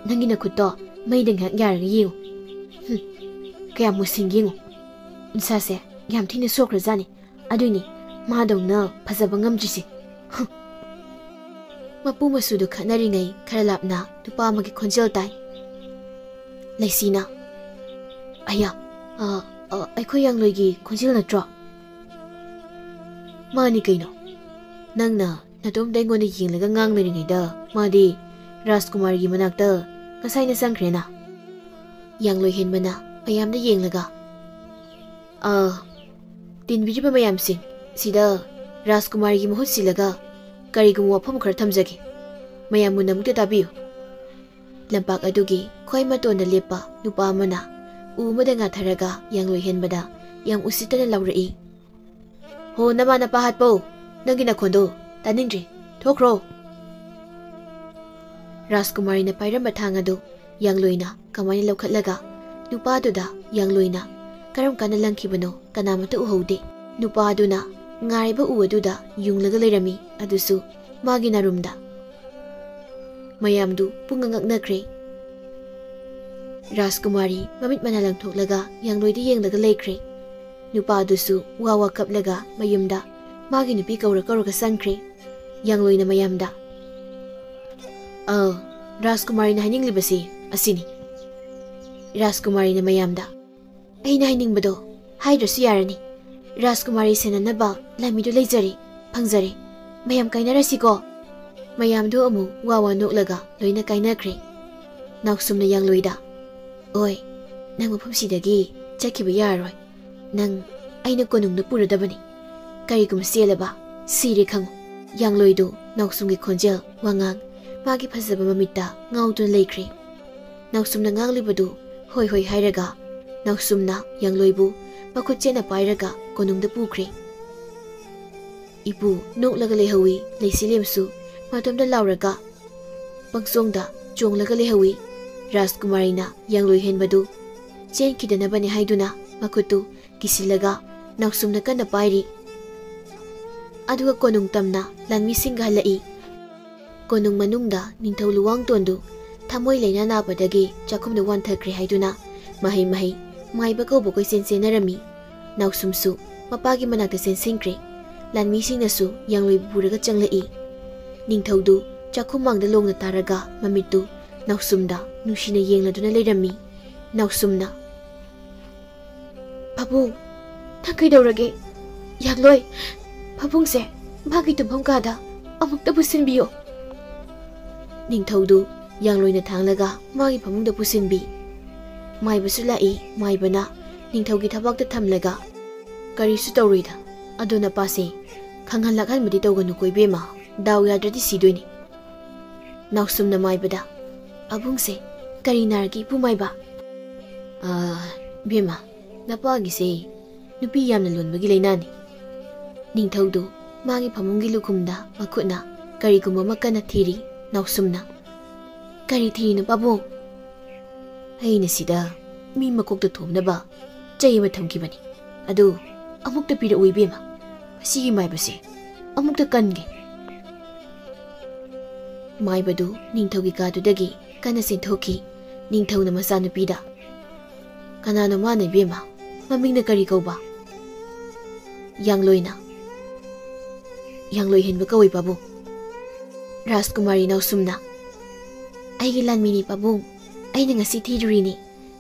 ꯅꯪꯒꯤ ꯅꯈꯨꯠꯇꯣ ꯃꯩꯗ ꯉꯥꯏꯍꯥꯛ ꯌꯥꯔꯒ ꯌꯦꯡꯉꯨ꯫ ꯍꯨꯝ, ꯀꯌꯥꯝ ꯃꯨꯁꯤꯟ ꯌꯦꯡꯉꯨ꯫ ꯎꯟꯁꯥꯁꯦ ꯌꯥꯝ ꯊꯤꯅ ꯁꯣꯛꯈ꯭ꯔꯖꯥꯠꯅꯤ꯫ ꯑꯗꯨꯏꯅꯤ ꯃꯥꯗꯧꯅ ꯐꯖꯕ ꯉꯝꯗ꯭ꯔꯤꯁꯦ꯫ ꯍꯨꯝ꯫ ꯃꯄꯨ ꯃꯁꯨꯗꯨ ꯈꯠꯅꯔꯤꯉꯩ ꯈꯔ ꯂꯥꯞꯅ ꯅꯨꯄꯥ ꯑꯃꯒꯤ ꯈꯣꯟꯖꯦꯜ ꯇꯥꯏ꯫ ꯂꯩꯁꯤꯅ, "ꯑꯌꯥ, ꯑ, ꯑ, ꯑꯩꯈꯣꯏ ꯌꯥꯡꯂꯣꯏꯒꯤ ꯈꯣꯟꯖꯦꯜ ꯅꯠꯇ꯭ꯔꯣ?" "ꯃꯥꯅꯤ ꯀꯩꯅꯣ꯫ ꯅꯪꯅ ꯅꯇꯣꯝꯇ ꯑꯩꯉꯣꯟꯗ ꯌꯦꯡꯂꯒ ꯉꯥꯡ ꯂꯩꯔꯤꯉꯩꯗ ꯃꯥꯗꯤ ꯔꯥꯖꯀꯨꯃꯥꯔꯒꯤ ꯃꯅꯥꯛꯇ ꯉꯁꯥꯏꯅ ꯆꯪꯈ꯭ꯔꯦꯅ꯫" ꯌꯥꯡꯂꯣꯏ ꯍꯦꯟꯕꯅ ꯃꯌꯥꯝꯗ ꯌꯦꯡꯂꯒ, "ꯑ, ꯇꯤꯟꯕꯤꯔꯤꯕ ꯃꯌꯥꯝꯁꯤꯡ, ꯁꯤꯗ ꯔꯥꯖꯀꯨꯃꯥꯔꯤꯒꯤ ꯃꯍꯨꯠ ꯁꯤꯜꯂꯒ ꯀꯔꯤꯒꯨꯝꯕ ꯋꯥꯐꯝ ꯈꯔ ꯊꯝꯖꯒꯦ꯫ ꯃꯌꯥꯝ ꯃꯨꯟꯅ ꯑꯃꯨꯛꯇ ꯇꯥꯕꯤꯌꯨ꯫" ꯂꯝꯄꯥꯛ ꯑꯗꯨꯒꯤ ꯈ꯭ꯋꯥꯏ ꯃꯇꯣꯟꯗ ꯂꯦꯞꯄ ꯅꯨꯄꯥ ꯑꯃꯅ ꯎ ꯑꯃꯗ ꯉꯥꯊꯔꯒ ꯌꯥꯡꯂꯣꯏ ꯍꯦꯟꯕꯗ ꯌꯥꯝ ꯎꯁꯤꯠꯇꯅ ꯂꯥꯎꯔꯛꯏ, "ꯍꯣ, ꯅꯃꯥ ꯅꯄꯥ ꯍꯥꯠꯄꯧ, ꯅꯪꯒꯤ ꯅꯈꯣꯟꯗꯣ ꯇꯥꯅꯤꯡꯗ꯭ꯔꯦ, ꯊꯣꯛꯈ꯭ꯔꯣ!" ꯔꯥꯖꯀꯨꯃꯥꯔꯤꯅ ꯄꯥꯏꯔꯝꯕ ꯊꯥꯡ ꯑꯗꯨ ꯌꯥꯡꯂꯣꯏꯅ ꯀꯃꯥꯏꯅ ꯂꯧꯈꯠꯂꯒ ꯅꯨꯄꯥꯗꯨꯗ ꯌꯥꯡꯂꯣꯏꯅ ꯀꯔꯝ ꯀꯥꯟꯗ ꯂꯪꯈꯤꯕꯅꯣ ꯀꯅꯥꯃꯠꯇ ꯎꯍꯧꯗꯦ꯫ ꯅꯨꯄꯥꯗꯨꯅ ꯉꯥꯏꯔꯤꯕ ꯎ ꯑꯗꯨꯗ ꯌꯨꯡꯂꯒ ꯂꯩꯔꯝꯃꯤ, ꯑꯗꯨꯁꯨ ꯃꯥꯒꯤ ꯅꯥꯔꯨꯝꯗ꯫ ꯃꯌꯥꯝꯗꯨ ꯄꯨꯡꯉꯛ ꯉꯛꯅꯈ꯭ꯔꯦ꯫ ꯔꯥꯖꯀꯨꯃꯥꯔꯤ ꯃꯃꯤꯠ ꯃꯅꯥ ꯂꯪꯊꯣꯛꯂꯒ ꯌꯥꯡꯂꯣꯏꯗ ꯌꯦꯡꯂꯒ ꯂꯩꯈ꯭ꯔꯦ꯫ ꯅꯨꯄꯥꯗꯨꯁꯨ ꯋꯥ ꯋꯥ ꯀꯞꯂꯒ ꯃꯌꯨꯝꯗ ꯃꯥꯒꯤ ꯅꯨꯄꯤ ꯀꯧꯔ ꯀꯧꯔꯒ ꯆꯪꯈ꯭ꯔꯦ꯫ ꯌꯥꯡꯂꯣꯏꯅ ꯃꯌꯥꯝꯗ, "ꯑ, ꯔꯥꯖꯀꯨꯃꯥꯔꯤꯅ ꯍꯥꯏꯅꯤꯡꯂꯤꯕꯁꯤ ꯑꯁꯤꯅꯤ꯫" ꯔꯥꯖꯀꯨꯃꯥꯔꯤꯅ ꯃꯌꯥꯝꯗ, "ꯑꯩꯅ ꯍꯥꯏꯅꯤꯡꯕꯗꯣ ꯍꯥꯏꯗ꯭ꯔꯁꯨ ꯌꯥꯔꯅꯤ꯫ ꯔꯥꯖꯀꯨꯃꯥꯔꯤ ꯁꯦꯟꯅꯅꯕ ꯂꯥꯟꯃꯤꯗꯨ ꯂꯩꯖꯔꯦ, ꯐꯪꯖꯔꯦ꯫ ꯃꯌꯥꯝ ꯀꯥꯏꯅꯔꯁꯤꯀꯣ꯫" ꯃꯌꯥꯝꯗꯨ ꯑꯃꯨꯛ ꯋꯥ ꯋꯥ ꯅꯣꯛꯂꯒ ꯂꯣꯏꯅ ꯀꯥꯏꯅꯈ꯭ꯔꯦ꯫ ꯅꯥꯎꯁꯨꯝꯅ ꯌꯥꯡꯂꯣꯏꯗ, "ꯑꯣꯏ, ꯅꯪ ꯃꯐꯝꯁꯤꯗꯒꯤ ꯆꯠꯈꯤꯕ ꯌꯥꯔꯔꯣꯏ꯫ ꯅꯪ ꯑꯩꯅ ꯀꯣꯅꯨꯡꯗ ꯄꯨꯔꯗꯕꯅꯤ꯫ ꯀꯔꯤꯒꯨꯝꯕ ꯆꯦꯜꯂꯕ, ꯁꯤꯔꯦ ꯈꯪꯉꯨ꯫" ꯌꯥꯡꯂꯣꯏꯗꯨ ꯅꯥꯎꯁꯨꯝꯒꯤ ꯈꯣꯟꯖꯦꯜ, ꯋꯥꯉꯥꯡ, ꯃꯥꯒꯤ ꯐꯖꯕ ꯃꯃꯤꯠꯇ ꯉꯥꯎꯗꯨꯅ ꯂꯩꯈ꯭ꯔꯦ꯫ ꯅꯥꯎꯁꯨꯝꯅ ꯉꯥꯡꯂꯤꯕꯗꯨ ꯍꯣꯏ ꯍꯣꯏ ꯍꯥꯏꯔꯒ ꯅꯥꯎꯁꯨꯝꯅ ꯌꯥꯡꯂꯣꯏꯕꯨ ꯃꯈꯨꯠ ꯆꯦꯠꯅ ꯄꯥꯏꯔꯒ ꯀꯣꯅꯨꯡꯗ ꯄꯨꯈ꯭ꯔꯦ꯫ ꯏꯄꯨ ꯅꯣꯛꯂꯒ ꯂꯩꯍꯧꯏ꯫ ꯂꯩꯁꯤꯂꯦꯝꯁꯨ ꯃꯇꯣꯝꯇ ꯂꯥꯎꯔꯒ ꯄꯪꯆꯣꯡꯗ ꯆꯣꯡꯂꯒ ꯂꯩꯍꯧꯏ꯫ ꯔꯥꯖꯀꯨꯃꯥꯔꯤꯅ ꯌꯥꯡꯂꯣꯏ ꯍꯦꯟꯕꯗꯨ ꯆꯦꯟꯈꯤꯗꯅꯕꯅꯤ ꯍꯥꯏꯗꯨꯅ ꯃꯈꯨꯠꯇꯨ ꯀꯤꯁꯤꯜꯂꯒ ꯅꯥꯎꯁꯨꯝꯅ ꯀꯟꯅ ꯄꯥꯏꯔꯤ꯫ ꯑꯗꯨꯒ ꯀꯣꯅꯨꯡ ꯇꯝꯅ ꯂꯥꯟꯃꯤꯁꯤꯡꯒ ꯍꯜꯂꯛꯏ꯫ ꯀꯣꯅꯨꯡ ꯃꯅꯨꯡꯗ ꯅꯤꯡꯊꯧ ꯂꯨꯋꯥꯡꯇꯣꯟꯗꯨ ꯊꯃꯣꯏ ꯂꯩꯅꯥ ꯅꯥꯕꯗꯒꯤ ꯆꯥꯛꯈꯨꯝꯗ ꯋꯥꯟꯊꯈ꯭ꯔꯦ ꯍꯥꯏꯗꯨꯅ ꯃꯍꯩ ꯃꯍꯩ ꯃꯥꯏꯕ ꯀꯧꯕ ꯀꯣꯏꯆꯦꯟ ꯆꯦꯟꯅꯔꯝꯃꯤ꯫ ꯅꯥꯎꯁꯨꯝꯁꯨ ꯃꯄꯥꯒꯤ ꯃꯅꯥꯛꯇ ꯆꯦꯟꯁꯤꯟꯈ꯭ꯔꯦ꯫ ꯂꯥꯟꯃꯤꯁꯤꯡꯅꯁꯨ ꯌꯥꯡꯂꯣꯏꯕꯨ ꯄꯨꯔꯒ ꯆꯪꯂꯛꯏ꯫ ꯅꯤꯡꯊꯧꯗꯨ ꯆꯥꯛꯈꯨꯝ ꯃꯥꯡꯗ ꯂꯣꯡꯅ ꯇꯥꯔꯒ ꯃꯃꯤꯠꯇꯨ ꯅꯥꯎꯁꯨꯝꯗ ꯅꯨꯡꯁꯤꯅ ꯌꯦꯡꯂꯗꯨꯅ ꯂꯩꯔꯝꯃꯤ꯫ ꯅꯥꯎꯁꯨꯝꯅ, "ꯄꯥꯕꯨꯡ, ꯅꯪ ꯀꯩꯗꯧꯔꯒꯦ? ꯌꯥꯡꯂꯣꯏ, ꯄꯥꯕꯨꯡꯁꯦ ꯃꯥꯒꯤ ꯇꯨꯝꯐꯝ ꯀꯥꯗ ꯑꯃꯨꯛꯇ ꯄꯨꯁꯤꯟꯕꯤꯌꯣ꯫" ꯅꯤꯡꯊꯧꯗꯨ ꯌꯥꯡꯂꯣꯏꯅ ꯊꯥꯡꯂꯒ ꯃꯥꯒꯤ ꯐꯃꯨꯡꯗ ꯄꯨꯁꯤꯟꯕꯤ꯫ ꯃꯥꯏꯕꯁꯨ ꯂꯥꯛꯏ꯫ ꯃꯥꯏꯕꯅ ꯅꯤꯡꯊꯧꯒꯤ ꯊꯕꯥꯛꯇ ꯊꯝꯂꯒ, "ꯀꯔꯤꯁꯨ ꯇꯧꯔꯣꯏꯗ, ꯑꯗꯣ ꯅꯄꯥꯁꯦ ꯈꯪꯍꯟ ꯂꯥꯛꯍꯟꯕꯗꯤ ꯇꯧꯒꯅꯨꯀꯣ ꯏꯕꯦꯝꯃ, ꯗꯥꯎ ꯌꯥꯗ꯭ꯔꯗꯤ ꯁꯤꯗꯣꯏꯅꯤ꯫" ꯅꯥꯎꯁꯨꯝꯅ ꯃꯥꯏꯕꯗ, "ꯄꯥꯕꯨꯡꯁꯦ ꯀꯔꯤ ꯅꯥꯔꯒꯦ ꯏꯄꯨ ꯃꯥꯏꯕ?" "ꯑꯥ, ꯏꯕꯦꯝꯃ, ꯅꯄꯥꯒꯤꯁꯦ ꯅꯨꯄꯤ ꯌꯥꯝꯅ ꯂꯣꯟꯕꯒꯤ ꯂꯥꯏꯅꯥꯅꯤ꯫" ꯅꯤꯡꯊꯧꯗꯨ ꯃꯥꯒꯤ ꯐꯃꯨꯡꯒꯤ ꯂꯨꯈꯨꯝꯗ ꯃꯈꯨꯠꯅ ꯀꯔꯤꯒꯨꯝꯕ ꯑꯃ ꯀꯟꯅ ꯊꯤꯔꯤ꯫ ꯅꯥꯎꯁꯨꯝꯅ, "ꯀꯔꯤ ꯊꯤꯔꯤꯅꯣ ꯄꯥꯕꯨꯡ?" "ꯑꯩꯅ ꯁꯤꯗ ꯃꯤ ꯃꯀꯣꯛꯇ ꯊꯣꯝꯅꯕ ꯆꯩ ꯑꯃ ꯊꯝꯈꯤꯕꯅꯤ꯫ ꯑꯗꯨ ꯑꯃꯨꯛꯇ ꯄꯤꯔꯛꯎ ꯏꯕꯦꯝꯃ꯫ ꯃꯁꯤꯒꯤ ꯃꯥꯏꯕꯁꯦ ꯑꯃꯨꯛꯇ ꯀꯟꯒꯦ꯫" ꯃꯥꯏꯕꯗꯨ ꯅꯤꯡꯊꯧꯒꯤ ꯀꯥꯗꯨꯗꯒꯤ ꯀꯟꯅ ꯆꯦꯟꯊꯣꯛꯈꯤ꯫ ꯅꯤꯡꯊꯧꯅ ꯃꯆꯥꯅꯨꯄꯤꯗ, "ꯀꯅꯥꯅꯣ ꯃꯥꯅ ꯏꯕꯦꯝꯃ? ꯃꯃꯤꯡꯅ ꯀꯔꯤ ꯀꯧꯕ?" "ꯌꯥꯡꯂꯣꯏꯅ꯫ ꯌꯥꯡꯂꯣꯏ ꯍꯦꯟꯕ ꯀꯧꯏ ꯄꯥꯕꯨꯡ꯫" ꯔꯥꯖꯀꯨꯃꯥꯔꯤ ꯅꯥꯎꯁꯨꯝꯅ, "ꯑꯩꯒꯤ ꯂꯥꯟꯃꯤꯅꯤ ꯄꯥꯕꯨꯡ꯫ ꯑꯩꯅ ꯉꯁꯤ ꯊꯤꯔꯨꯔꯤꯅꯤ꯫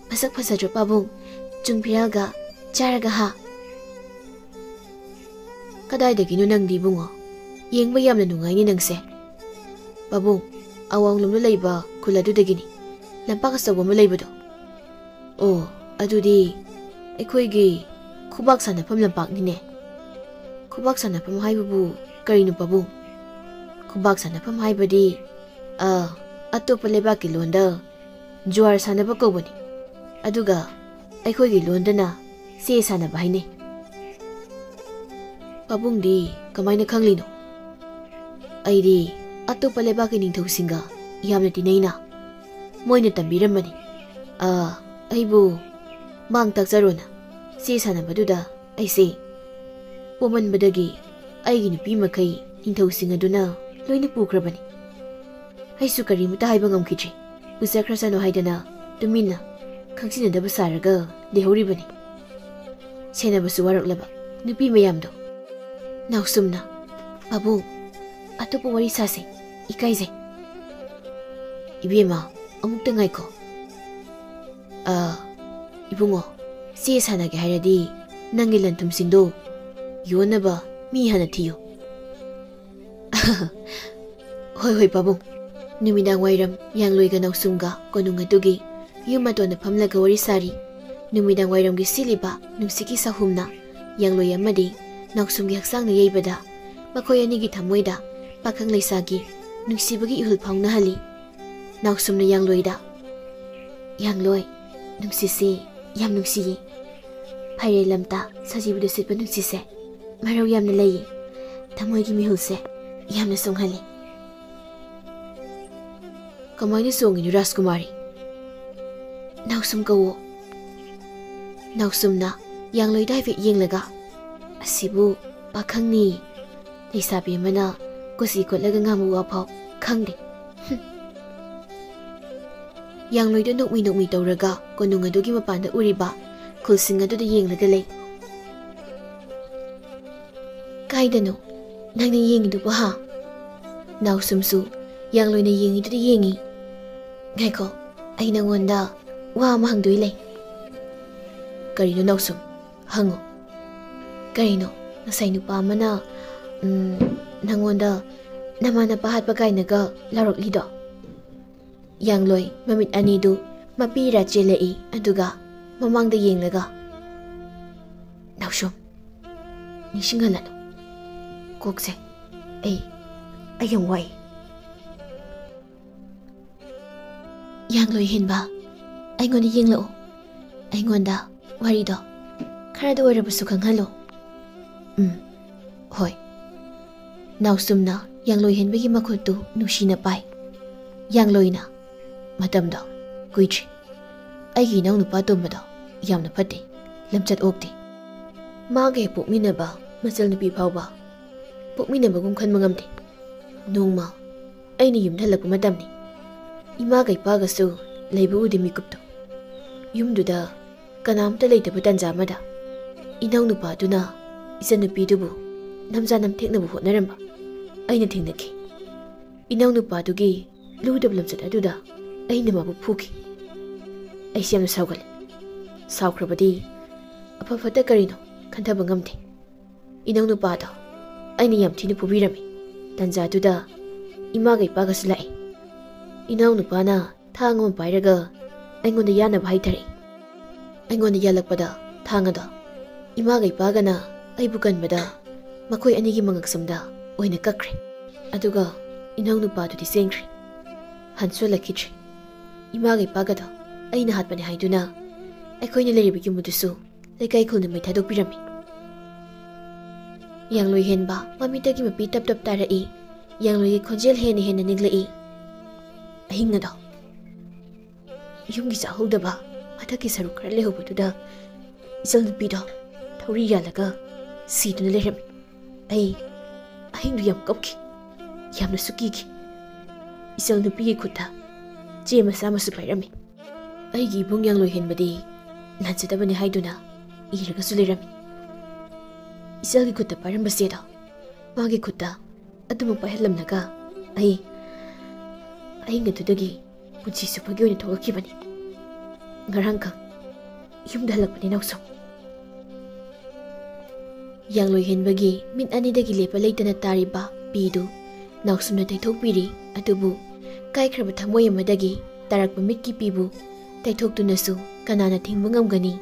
ꯃꯁꯛ ꯐꯖꯗ꯭ꯔꯣ ꯄꯥꯕꯨꯡ? ꯆꯨꯡ ꯐꯤꯔꯥꯜꯒ ꯆꯥꯔꯒ ꯍꯥ?" "ꯀꯗꯥꯏꯗꯒꯤꯅꯣ ꯅꯪꯗꯤ ꯏꯕꯨꯡꯉꯣ? ꯌꯦꯡꯕ ꯌꯥꯝꯅ ꯅꯨꯡꯉꯥꯏꯅꯦ ꯅꯪꯁꯦ꯫" "ꯄꯥꯕꯨꯡ, ꯑꯋꯥꯡꯂꯣꯝꯗ ꯂꯩꯕ ꯈꯨꯜ ꯑꯗꯨꯗꯒꯤꯅꯤ, ꯂꯝꯄꯥꯛ ꯑꯆꯧꯕ ꯑꯃ ꯂꯩꯕꯗꯣ꯫" "ꯑꯣ, ꯑꯗꯨꯗꯤ ꯑꯩꯈꯣꯏꯒꯤ ꯈꯨꯕꯥꯛ ꯁꯥꯟꯅꯐꯝ ꯂꯝꯄꯥꯛꯅꯤꯅꯦ꯫" "ꯈꯨꯕꯥꯛ ꯁꯥꯟꯅꯐꯝ ꯍꯥꯏꯕꯕꯨ ꯀꯔꯤꯅꯣ ꯄꯥꯕꯨꯡ?" "ꯈꯨꯕꯥꯛ ꯁꯥꯟꯅꯐꯝ ꯍꯥꯏꯕꯗꯤ, ꯑ, ꯑꯇꯣꯞꯄ ꯂꯩꯕꯥꯛꯀꯤ ꯂꯣꯟꯗ ꯖꯨꯋꯥꯔ ꯁꯥꯟꯅꯕ ꯀꯧꯕꯅꯤ꯫ ꯑꯗꯨꯒ ꯑꯩꯈꯣꯏꯒꯤ ꯂꯣꯟꯗꯅ ꯆꯦ ꯁꯥꯟꯅꯕ ꯍꯥꯏꯅꯩ꯫" ꯄꯥꯕꯨꯡꯗꯤ ꯀꯃꯥꯏꯅ ꯈꯪꯂꯤꯅꯣ? ꯑꯩꯗꯤ ꯑꯇꯣꯞꯄ ꯂꯩꯕꯥꯛꯀꯤ ꯅꯤꯡꯊꯧꯁꯤꯡꯒ ꯌꯥꯝꯅ ꯇꯤꯟꯅꯩꯅ꯫ ꯃꯣꯏꯅ ꯇꯝꯕꯤꯔꯝꯕꯅꯤ꯫ ꯑꯥ, ꯑꯩꯕꯨ ꯃꯥꯡ ꯇꯥꯛꯆꯔꯣꯅ꯫ ꯆꯦ ꯁꯥꯟꯅꯕꯗꯨꯗ ꯑꯩꯁꯦ ꯄꯣꯝꯃꯟꯕꯗꯒꯤ ꯑꯩꯒꯤ ꯅꯨꯄꯤ ꯃꯈꯩ ꯅꯤꯡꯊꯧꯁꯤꯡ ꯑꯗꯨꯅ ꯂꯣꯏꯅ ꯄꯨꯈ꯭ꯔꯕꯅꯤ꯫ ꯑꯩꯁꯨ ꯀꯔꯤꯃꯇ ꯍꯥꯏꯕ ꯉꯝꯈꯤꯗ꯭ꯔꯦ꯫ ꯎꯖꯈ꯭ꯔꯁꯅꯨ ꯍꯥꯏꯗꯅ ꯇꯨꯃꯤꯟꯅ ꯈꯪꯖꯤꯟꯅꯗꯕ ꯁꯥꯔꯒ ꯂꯩꯍꯧꯔꯤꯕꯅꯤ꯫ ꯁꯦꯟꯅꯕꯁꯨ ꯋꯥꯔꯛꯂꯕ ꯅꯨꯄꯤ ꯃꯌꯥꯝꯗꯣ꯫ ꯅꯥꯎꯁꯨꯝꯅ, "ꯄꯥꯕꯨꯡ, ꯑꯇꯣꯞꯄ ꯋꯥꯔꯤ ꯁꯥꯁꯦ꯫ ꯏꯀꯥꯏꯖꯩ꯫" "ꯏꯕꯦꯝꯃ, ꯑꯃꯨꯛꯇ ꯉꯥꯏꯈꯣ꯫ ꯑꯥ, ꯏꯕꯨꯡꯉꯣ, ꯆꯦ ꯁꯥꯟꯅꯒꯦ ꯍꯥꯏꯔꯗꯤ ꯅꯪꯒꯤ ꯂꯟ ꯊꯨꯝꯁꯤꯡꯗꯣ ꯌꯣꯟꯅꯕ ꯃꯤ ꯍꯥꯟꯅ ꯊꯤꯌꯨ꯫" "ꯍꯣꯏ, ꯍꯣꯏ, ꯄꯥꯕꯨꯡ꯫" ꯅꯨꯃꯤꯗꯥꯡ ꯋꯥꯏꯔꯝ ꯌꯥꯡꯂꯣꯏꯒ ꯅꯥꯎꯁꯨꯝꯒ ꯀꯣꯅꯨꯡ ꯑꯗꯨꯒꯤ ꯌꯨꯝ ꯃꯇꯣꯟꯗ ꯐꯝꯂꯒ ꯋꯥꯔꯤ ꯁꯥꯔꯤ꯫ ꯅꯨꯃꯤꯗꯥꯡ ꯋꯥꯏꯔꯝꯒꯤ ꯁꯤꯠꯂꯤꯕ ꯅꯨꯡꯁꯤꯠꯀꯤ ꯁꯥꯍꯨꯝꯅ ꯌꯥꯡꯂꯣꯏ ꯑꯃꯗꯤ ꯅꯥꯎꯁꯨꯝꯒꯤ ꯍꯛꯆꯥꯡꯅ ꯌꯩꯕꯗ ꯃꯈꯣꯏ ꯑꯅꯤꯒꯤ ꯊꯃꯣꯏꯗ ꯄꯥꯈꯪ ꯂꯩꯁꯥꯒꯤ ꯅꯨꯡꯁꯤꯕꯒꯤ ꯏꯍꯨꯜ ꯐꯥꯎꯅꯍꯜꯂꯤ꯫ ꯅꯥꯎꯁꯨꯝꯅ ꯌꯥꯡꯂꯣꯏꯗ, "ꯌꯥꯡꯂꯣꯏ, ꯅꯨꯡꯁꯤꯠꯁꯤ ꯌꯥꯝ ꯅꯨꯡꯁꯤꯌꯦ꯫ ꯐꯩꯔꯦꯜ ꯂꯝꯇꯥ ꯁꯥꯖꯤꯕꯨꯗ ꯁꯤꯠꯄ ꯅꯨꯡꯁꯤꯠꯁꯦ ꯃꯔꯧ ꯌꯥꯝꯅ ꯂꯩꯌꯦ꯫ ꯊꯃꯣꯏꯒꯤ ꯃꯤꯍꯨꯜꯁꯦ ꯌꯥꯝꯅ ꯆꯣꯡꯍꯜꯂꯦ꯫" "ꯀꯃꯥꯏꯅ ꯆꯣꯡꯉꯤꯅꯣ, ꯔꯥꯖꯀꯨꯃꯥꯔꯤ?" "ꯅꯥꯎꯁꯨꯝ ꯀꯧꯋꯣ꯫" ꯅꯥꯎꯁꯨꯝꯅ ꯌꯥꯡꯂꯣꯏꯗ ꯍꯥꯏꯐꯦꯠ ꯌꯦꯡꯂꯒ, "ꯑꯁꯤꯕꯨ ꯄꯥꯈꯪꯅꯤ꯫ ꯂꯩꯁꯥꯕꯤ ꯑꯃꯅ ꯀꯣꯆꯤ ꯀꯣꯠꯂꯒ ꯉꯥꯡꯕ ꯋꯥꯐꯥꯎ ꯈꯪꯗꯦ꯫" ꯍꯨꯝ꯫ ꯌꯥꯡꯂꯣꯏꯗ ꯅꯣꯛꯃꯤ ꯅꯣꯛꯃꯤ ꯇꯧꯔꯒ ꯀꯣꯅꯨꯡ ꯑꯗꯨꯒꯤ ꯃꯄꯥꯟꯗ ꯎꯔꯤꯕ ꯈꯨꯜꯁꯤꯡ ꯑꯗꯨꯗ ꯌꯦꯡꯂꯒ ꯂꯩ꯫ "ꯀꯥꯏꯗꯅꯣ ꯅꯪꯅ ꯌꯦꯡꯉꯤꯗꯨꯕꯨ, ꯍꯥ?" ꯅꯥꯎꯁꯨꯝꯁꯨ ꯌꯥꯡꯂꯣꯏꯅ ꯌꯦꯡꯉꯤꯗꯨꯗ ꯌꯦꯡꯉꯤ꯫ "ꯉꯥꯏꯈꯣ, ꯑꯩ ꯅꯪꯉꯣꯟꯗ ꯋꯥ ꯑꯃ ꯍꯪꯗꯣꯏ ꯂꯩ꯫" "ꯀꯔꯤꯅꯣ ꯅꯥꯎꯁꯨꯝ? ꯍꯪꯉꯨ꯫" "ꯀꯔꯤꯅꯣ, ꯉꯁꯥꯏ ꯅꯨꯄꯥ ꯑꯃꯅ, ꯎꯝ, ꯅꯪꯉꯣꯟꯗ ꯅꯃꯥ ꯅꯄꯥ ꯍꯥꯠꯄ ꯀꯥꯏꯅꯒ ꯂꯥꯎꯔꯛꯂꯤꯗꯣ?" ꯌꯥꯡꯂꯣꯏ ꯃꯃꯤꯠ ꯑꯅꯤꯗꯨ ꯃꯄꯤꯔꯥ ꯆꯦꯜꯂꯛꯏ, ꯑꯗꯨꯒ ꯃꯃꯥꯡꯗ ꯌꯦꯡꯂꯒ, "ꯅꯥꯎꯁꯨꯝ, ꯅꯤꯡꯁꯤꯡꯍꯜꯂꯅꯨ꯫ ꯀꯣꯛꯁꯦ, ꯑꯩ, ꯑꯩ ꯌꯥꯝ ꯋꯥꯏ꯫" "ꯌꯥꯡꯂꯣꯏ ꯍꯦꯟꯕ, ꯑꯩꯉꯣꯟꯗ ꯌꯦꯡꯂꯛꯎ꯫ ꯑꯩꯉꯣꯟꯗ ꯋꯥꯔꯤꯗꯣ ꯈꯔꯗ ꯑꯣꯏꯔꯕꯁꯨ ꯈꯪꯍꯜꯂꯨ꯫" "ꯎꯝ, ꯍꯣꯏ꯫ ꯅꯥꯎꯁꯨꯝꯅ ꯌꯥꯡꯂꯣꯏ ꯍꯦꯟꯕꯒꯤ ꯃꯈꯨꯠꯇꯨ ꯅꯨꯡꯁꯤꯅ ꯄꯥꯏ꯫ ꯌꯥꯡꯂꯣꯏꯅ, "ꯃꯇꯝꯗꯣ ꯀꯨꯏꯗ꯭ꯔꯤ꯫ ꯑꯩꯒꯤ ꯏꯅꯥꯎꯅꯨꯄꯥ ꯇꯣꯝꯕꯗꯣ ꯌꯥꯝꯅ ꯐꯠꯇꯦ, ꯂꯝꯆꯠ ꯑꯣꯛꯇꯦ꯫ ꯃꯥꯒ ꯍꯦꯛ ꯄꯣꯛꯃꯤꯟꯅꯕ ꯃꯆꯜ ꯅꯨꯄꯤ ꯐꯥꯎꯕ ꯄꯣꯛꯃꯤꯟꯅꯕꯒꯨꯝ ꯈꯟꯕ ꯉꯝꯗꯦ꯫ ꯅꯣꯡꯃ ꯑꯩꯅ ꯌꯨꯝꯗ ꯍꯜꯂꯛꯄ ꯃꯇꯝꯅꯤ꯫ ꯏꯃꯥꯒ ꯏꯄꯥꯒꯁꯨ ꯂꯩꯕ ꯎꯗꯦ ꯃꯤꯀꯨꯞꯇꯣ꯫ ꯌꯨꯝꯗꯨꯗ ꯀꯅꯥꯝꯇ ꯂꯩꯇꯕ ꯇꯥꯟꯖꯥ ꯑꯃꯗ ꯏꯅꯥꯎꯅꯨꯄꯥꯗꯨꯅ ꯏꯆꯟꯅꯨꯄꯤꯗꯨꯕꯨ ꯅꯝꯖꯥ ꯅꯝꯊꯦꯛꯅꯕ ꯍꯣꯠꯅꯔꯝꯕ ꯑꯩꯅ ꯊꯦꯡꯅꯈꯤ꯫ ꯏꯅꯥꯎꯅꯨꯄꯥꯗꯨꯒꯤ ꯂꯨꯗꯕ ꯂꯝꯆꯠ ꯑꯗꯨꯗ ꯑꯩꯅ ꯃꯥꯕꯨ ꯐꯨꯈꯤ꯫ ꯑꯩꯁꯦ ꯌꯥꯝꯅ ꯁꯥꯎꯒꯠꯂꯦ꯫ ꯁꯥꯎꯈ꯭ꯔꯕꯗꯤ ꯑꯐ ꯐꯠꯇ ꯀꯔꯤꯅꯣ ꯈꯟꯊꯕ ꯉꯝꯗꯦ꯫ ꯏꯅꯥꯎꯅꯨꯄꯥꯗꯣ ꯑꯩꯅ ꯌꯥꯝ ꯊꯤꯅ ꯐꯨꯕꯤꯔꯝꯃꯤ꯫ ꯇꯥꯟꯖꯥꯗꯨꯗ ꯏꯃꯥꯒ ꯏꯄꯥꯒꯁꯨ ꯂꯥꯛꯏ꯫ ꯏꯅꯥꯎꯅꯨꯄꯥꯅ ꯊꯥꯡ ꯑꯃ ꯄꯥꯏꯔꯒ ꯑꯩꯉꯣꯟꯗ ꯌꯥꯅꯕ ꯍꯥꯏꯊꯔꯛꯏ꯫ ꯑꯩꯉꯣꯟꯗ ꯌꯥꯜꯂꯛꯄꯗ ꯊꯥꯡ ꯑꯗꯣ ꯏꯃꯥꯒ ꯏꯄꯥꯒꯅ ꯑꯩꯕꯨ ꯀꯟꯕꯗ ꯃꯈꯣꯏ ꯑꯅꯤꯒꯤ ꯃꯉꯛꯁꯝꯗ ꯑꯣꯏꯅ ꯀꯛꯈ꯭ꯔꯦ꯫ ꯑꯗꯨꯒ ꯏꯅꯥꯎꯅꯨꯄꯥꯗꯨꯗꯤ ꯆꯦꯟꯈ꯭ꯔꯦ꯫ ꯍꯟꯁꯨ ꯍꯜꯂꯛꯈꯤꯗ꯭ꯔꯦ꯫ ꯏꯃꯥꯒ ꯏꯄꯥꯒꯗꯣ ꯑꯩꯅ ꯍꯥꯠꯄꯅꯦ ꯍꯥꯏꯗꯨꯅ ꯑꯩꯈꯣꯏꯅ ꯂꯩꯔꯤꯕ ꯌꯨꯝ ꯑꯗꯨꯁꯨ ꯂꯩꯀꯥꯏ ꯈꯨꯜꯅ ꯃꯩ ꯊꯥꯗꯣꯛꯄꯤꯔꯝꯃꯤ꯫ ꯌꯥꯡꯂꯣꯏ ꯍꯦꯟꯕ ꯃꯃꯤꯠꯇꯒꯤ ꯃꯄꯤ ꯇꯞ ꯇꯞ ꯇꯥꯔꯛꯏ꯫ ꯌꯥꯡꯂꯣꯏꯒꯤ ꯈꯣꯟꯖꯦꯜ ꯍꯦꯟꯅ ꯍꯦꯟꯅ ꯅꯤꯛꯂꯛꯏ꯫ ꯑꯍꯤꯡ ꯑꯗꯣ ꯌꯨꯝꯒꯤ ꯆꯥꯍꯧꯗꯕ ꯃꯊꯛꯀꯤ ꯁꯔꯨꯛ ꯈꯔ ꯂꯩꯍꯧꯕꯗꯨꯗ ꯏꯆꯜ ꯅꯨꯄꯤꯗꯣ ꯊꯧꯔꯤ ꯌꯥꯜꯂꯒ ꯁꯤꯗꯨꯅ ꯂꯩꯔꯝꯃꯤ꯫ ꯑꯩ ꯑꯍꯤꯡꯗꯨ ꯌꯥꯝ ꯀꯞꯈꯤ, ꯌꯥꯝꯅꯁꯨ ꯀꯤꯈꯤ꯫ ꯏꯆꯜ ꯅꯨꯄꯤꯒꯤ ꯈꯨꯠꯇ ꯆꯦ ꯃꯆꯥ ꯑꯃꯁꯨ ꯄꯥꯏꯔꯝꯃꯤ꯫ ꯑꯩꯒꯤ ꯏꯕꯨꯡ ꯌꯥꯡꯂꯣꯏ ꯍꯦꯟꯕꯗꯤ ꯂꯥꯟꯖꯗꯕꯅꯤ ꯍꯥꯏꯗꯨꯅ ꯏꯔꯒꯁꯨ ꯂꯩꯔꯝꯃꯤ꯫ ꯏꯆꯜꯒꯤ ꯈꯨꯠꯇ ꯄꯥꯏꯔꯝꯕ ꯆꯦꯗꯣ ꯃꯥꯒꯤ ꯈꯨꯠꯇ ꯑꯗꯨꯃꯛ ꯄꯥꯏꯍꯜꯂꯝꯂꯒ ꯑꯩ ꯑꯍꯤꯡ ꯑꯗꯨꯗꯒꯤ ꯄꯨꯟꯁꯤ ꯆꯨꯞꯄꯒꯤ ꯑꯣꯏꯅ ꯊꯣꯛꯂꯛꯈꯤꯕꯅꯤ꯫ ꯉꯔꯥꯡꯈꯛ ꯌꯨꯝꯗ ꯍꯜꯂꯛꯄꯅꯤ ꯅꯥꯎꯁꯨꯝ꯫ ꯌꯥꯡꯂꯣꯏ ꯍꯦꯟꯕꯒꯤ ꯃꯤꯠ ꯑꯅꯤꯗꯒꯤ ꯂꯦꯞꯄ ꯂꯩꯇꯅ ꯇꯥꯔꯤꯕ ꯄꯤꯗꯨ ꯅꯥꯎꯁꯨꯝꯅ ꯇꯩꯊꯣꯛꯄꯤꯔꯤ꯫ ꯑꯗꯨꯕꯨ ꯀꯥꯏꯈ꯭ꯔꯕ ꯊꯃꯣꯏ ꯑꯃꯗꯒꯤ ꯇꯥꯔꯛꯄ ꯃꯤꯠꯀꯤ ꯄꯤꯕꯨ ꯇꯩꯊꯣꯛꯇꯨꯅꯁꯨ ꯀꯅꯥꯅ ꯊꯤꯡꯕ ꯉꯝꯒꯅꯤ?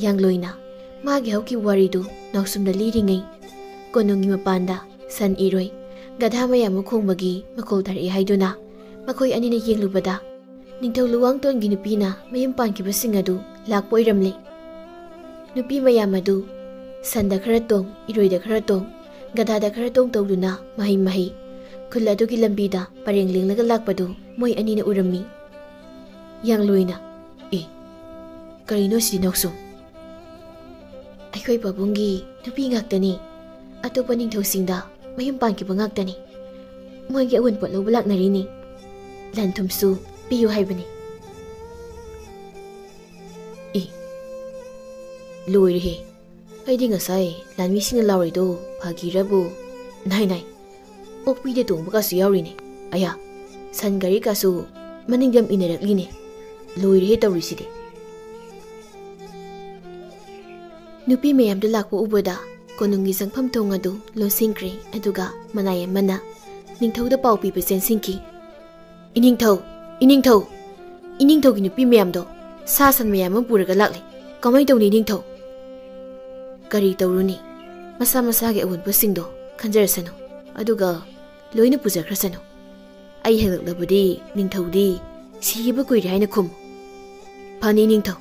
ꯌꯥꯡꯂꯣꯏꯅ ꯃꯥꯒꯤ ꯍꯧꯈꯤꯕ ꯋꯥꯔꯤꯗꯨ ꯅꯥꯎꯁꯨꯝꯗ ꯂꯤꯔꯤꯉꯩ ꯀꯣꯅꯨꯡꯒꯤ ꯃꯄꯥꯟꯗ ꯁꯟ ꯏꯔꯣꯏ, ꯒꯙꯥ ꯃꯌꯥꯝ ꯑꯃ ꯈꯣꯡꯕꯒꯤ ꯃꯈꯣꯜ ꯇꯥꯔꯛꯏ ꯍꯥꯏꯗꯨꯅ ꯃꯈꯣꯏ ꯑꯅꯤꯅ ꯌꯦꯡꯂꯨꯕꯗ ꯅꯤꯡꯊꯧ ꯂꯨꯋꯥꯡꯇꯣꯟꯒꯤ ꯅꯨꯄꯤꯅ ꯃꯌꯨꯝ ꯄꯥꯟꯈꯤꯕꯁꯤꯡ ꯑꯗꯨ ꯂꯥꯛꯄ ꯑꯣꯏꯔꯝꯂꯦ꯫ ꯅꯨꯄꯤ ꯃꯌꯥꯝ ꯑꯗꯨ ꯁꯟꯗ ꯈꯔ ꯇꯣꯡ, ꯏꯔꯣꯏꯗ ꯈꯔ ꯇꯣꯡ, ꯒꯙꯥꯗ ꯈꯔ ꯇꯣꯡ ꯇꯧꯗꯨꯅ ꯃꯍꯩ ꯃꯍꯩ ꯈꯨꯜ ꯑꯗꯨꯒꯤ ꯂꯝꯕꯤꯗ ꯄꯔꯦꯡ ꯂꯦꯡꯂꯒ ꯂꯥꯛꯄꯗꯨ ꯃꯣꯏ ꯑꯅꯤꯅ ꯎꯔꯝꯃꯤ꯫ ꯌꯥꯡꯂꯣꯏꯅ, "ꯑꯦ, ꯀꯔꯤꯅꯣ ꯁꯤꯗꯤ ꯅꯥꯎꯁꯨꯝ? ꯑꯩꯈꯣꯏ ꯄꯥꯕꯨꯡꯒꯤ ꯅꯨꯄꯤ ꯉꯥꯛꯇꯅꯤ꯫ ꯑꯇꯣꯞꯄ ꯅꯤꯡꯊꯧꯁꯤꯡꯗ ꯃꯌꯨꯝ ꯄꯥꯟꯈꯤꯕ ꯉꯥꯛꯇꯅꯤ꯫ ꯃꯣꯏꯒꯤ ꯑꯋꯨꯟꯄꯣꯠ ꯂꯧꯕ ꯂꯥꯛꯅꯔꯤꯅꯤ꯫ ꯂꯟ ꯊꯨꯝꯁꯨ ꯄꯤꯌꯨ ꯍꯥꯏꯕꯅꯤ꯫" ꯑꯦ, ꯂꯣꯏꯔꯦꯍꯦ꯫ ꯑꯩꯗꯤ ꯉꯁꯥꯏ ꯂꯥꯟꯃꯤꯁꯤꯡꯅ ꯂꯥꯎꯔꯤꯗꯣ ꯐꯥꯒꯤꯔꯕꯨ? ꯅꯥꯏ ꯅꯥꯏ, ꯑꯣꯛꯄꯤꯗ ꯇꯣꯡꯕꯒꯁꯨ ꯌꯥꯎꯔꯤꯅꯦ꯫ ꯑꯌꯥ, ꯁꯟ ꯒꯥꯔꯤꯒꯁꯨ ꯃꯅꯤꯡꯗ ꯌꯥꯝ ꯏꯟꯅꯔꯛꯂꯤꯅꯦ꯫ ꯂꯣꯏꯔꯦꯍꯦ ꯇꯧꯔꯤꯁꯤꯗꯤ꯫ ꯅꯨꯄꯤ ꯃꯌꯥꯝꯗꯨ ꯂꯥꯛꯄ ꯎꯕꯗ ꯀꯣꯅꯨꯡꯒꯤ ꯆꯪꯐꯝ ꯊꯣꯡ ꯑꯗꯨ ꯂꯣꯟꯁꯤꯟꯈ꯭ꯔꯦ, ꯑꯗꯨꯒ ꯃꯅꯥꯏ ꯑꯃꯅ ꯅꯤꯡꯊꯧꯗ ꯄꯥꯎ ꯄꯤꯕ ꯆꯦꯟꯁꯤꯟꯈꯤ꯫ "ꯏꯅꯤꯡꯊꯧ, ꯏꯅꯤꯡꯊꯧ, ꯏꯅꯤꯡꯊꯧꯒꯤ ꯅꯨꯄꯤ ꯃꯌꯥꯝꯗꯣ ꯁꯥ ꯁꯟ ꯃꯌꯥꯝ ꯑꯃ ꯄꯨꯔꯒ ꯂꯥꯛꯂꯦ꯫ ꯀꯃꯥꯏꯅ ꯇꯧꯅꯤ ꯏꯅꯤꯡꯊꯧ?" "ꯀꯔꯤ ꯇꯧꯔꯨꯅꯤ? ꯃꯁꯥ ꯃꯁꯥꯒꯤ ꯑꯋꯨꯟꯄꯣꯠꯁꯤꯡꯗꯣ ꯈꯟꯖꯔꯁꯅꯨ, ꯑꯗꯨꯒ ꯂꯣꯏꯅ ꯄꯨꯖꯈ꯭ꯔꯁꯅꯨ꯫ ꯑꯩ ꯍꯦꯜꯂꯛꯂꯕꯗꯤ ꯅꯤꯡꯊꯧꯗꯤ ꯁꯤꯈꯤꯕ ꯀꯨꯏꯔꯦ ꯍꯥꯏꯅ ꯈꯨꯝꯃꯨ꯫" "ꯐꯅꯤ ꯅꯤꯡꯊꯧ꯫"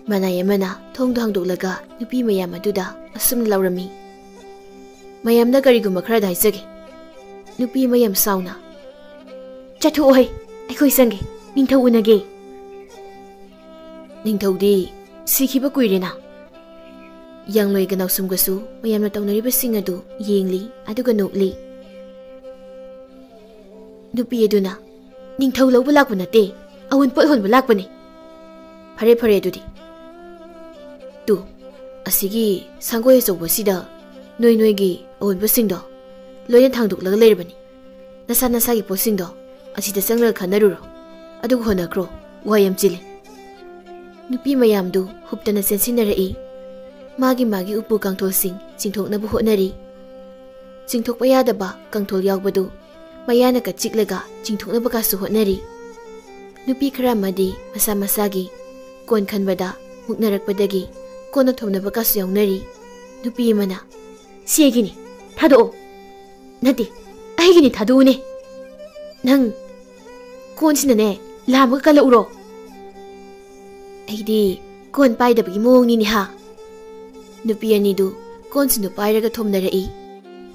ꯃꯅꯥꯏ ꯑꯃꯅ ꯊꯣꯡꯗꯣ ꯍꯥꯡꯗꯣꯛꯂꯒ ꯅꯨꯄꯤ ꯃꯌꯥꯝ ꯑꯗꯨꯗ ꯑꯁꯨꯝꯅ ꯂꯥꯎꯔꯝꯃꯤ꯫ "ꯃꯌꯥꯝꯗ ꯀꯔꯤꯒꯨꯝꯕ ꯈꯔꯗ ꯍꯥꯏꯖꯒꯦ꯫" ꯅꯨꯄꯤ ꯑꯃ ꯌꯥꯝ ꯁꯥꯎꯅ, "ꯆꯠꯊꯣꯛꯑꯣꯍꯩ, ꯑꯩꯈꯣꯏ ꯆꯪꯒꯦ, ꯅꯤꯡꯊꯧ ꯎꯅꯒꯦ꯫" "ꯅꯤꯡꯊꯧꯗꯤ ꯁꯤꯈꯤꯕ ꯀꯨꯏꯔꯦꯅ꯫" ꯌꯥꯡꯂꯣꯏꯒ ꯅꯥꯎꯁꯨꯝꯒꯁꯨ ꯃꯌꯥꯝꯅ ꯇꯧꯅꯔꯤꯕꯁꯤꯡ ꯑꯗꯨ ꯌꯦꯡꯂꯤ, ꯑꯗꯨꯒ ꯅꯣꯛꯂꯤ꯫ ꯅꯨꯄꯤ ꯑꯗꯨꯅ, "ꯅꯤꯡꯊꯧ ꯂꯧꯕ ꯂꯥꯛꯄ ꯅꯠꯇꯦ, ꯑꯋꯨꯟꯄꯣꯠ ꯍꯣꯟꯕ ꯂꯥꯛꯄꯅꯤ꯫" "ꯐꯔꯦ, ꯐꯔꯦ ꯑꯗꯨꯗꯤ꯫ ꯇꯨ, ꯑꯁꯤꯒꯤ ꯁꯪꯒꯣꯏ ꯑꯆꯧꯕꯁꯤꯗ ꯅꯣꯏ ꯅꯣꯏꯒꯤ ꯑꯋꯨꯟꯄꯣꯠꯁꯤꯡꯗꯣ ꯂꯣꯏꯅ ꯊꯥꯡꯗꯣꯛꯂꯒ ꯂꯩꯔꯕꯅꯤ꯫ ꯅꯁꯥ ꯅꯁꯥꯒꯤ ꯄꯣꯠꯁꯤꯡꯗꯣ ꯑꯁꯤꯗ ꯆꯪꯂꯒ ꯈꯟꯅꯔꯨꯔꯣ, ꯑꯗꯨꯒ ꯍꯣꯠꯅꯈ꯭ꯔꯣ, ꯋꯥ ꯌꯥꯝ ꯆꯤꯜꯂꯦ꯫" ꯅꯨꯄꯤ ꯃꯌꯥꯝꯗꯨ ꯍꯨꯞꯇꯅ ꯆꯦꯟꯁꯤꯟꯅꯔꯛꯏ꯫ ꯃꯥꯒꯤ ꯃꯥꯒꯤ ꯎꯄꯨ ꯀꯥꯡꯊꯣꯜꯁꯤꯡ ꯆꯤꯡꯊꯣꯛꯅꯕ ꯍꯣꯠꯅꯔꯤ꯫ ꯆꯤꯡꯊꯣꯛꯄ ꯌꯥꯗꯕ ꯀꯥꯡꯊꯣꯜ ꯌꯥꯎꯕꯗꯨ ꯃꯌꯥꯅ ꯀꯠꯆꯤꯛꯂꯒ ꯆꯤꯡꯊꯣꯛꯅꯕꯒꯁꯨ ꯍꯣꯠꯅꯔꯤ꯫ ꯅꯨꯄꯤ ꯈꯔ ꯑꯃꯗꯤ ꯃꯁꯥ ꯃꯁꯥꯒꯤ ꯀꯣꯟ ꯈꯟꯕꯗ ꯃꯨꯛꯅꯔꯛꯄꯗꯒꯤ ꯀꯣꯟꯅ ꯊꯣꯝꯅꯕꯒꯁꯨ ꯌꯥꯎꯅꯔꯤ꯫ ꯅꯨꯄꯤ ꯑꯃꯅ, "ꯁꯤ ꯑꯩꯒꯤꯅꯤ, ꯊꯥꯗꯣꯛꯑꯣ꯫" "ꯅꯠꯇꯦ, ꯑꯩꯒꯤꯅꯤ, ꯊꯥꯗꯣꯛꯎꯅꯦ꯫ ꯅꯪ ꯀꯣꯟꯁꯤꯅꯅꯦ ꯂꯥꯝꯃꯒ ꯀꯜꯂꯛꯎꯔꯣ?" "ꯑꯩꯗꯤ ꯀꯣꯟ ꯄꯥꯏꯗꯕꯒꯤ ꯃꯑꯣꯡꯅꯤꯅꯦ ꯍꯥ?" ꯅꯨꯄꯤ ꯑꯅꯤꯗꯨ ꯀꯣꯟꯁꯤꯡꯗꯨ ꯄꯥꯏꯔꯒ ꯊꯣꯝꯅꯔꯛꯏ꯫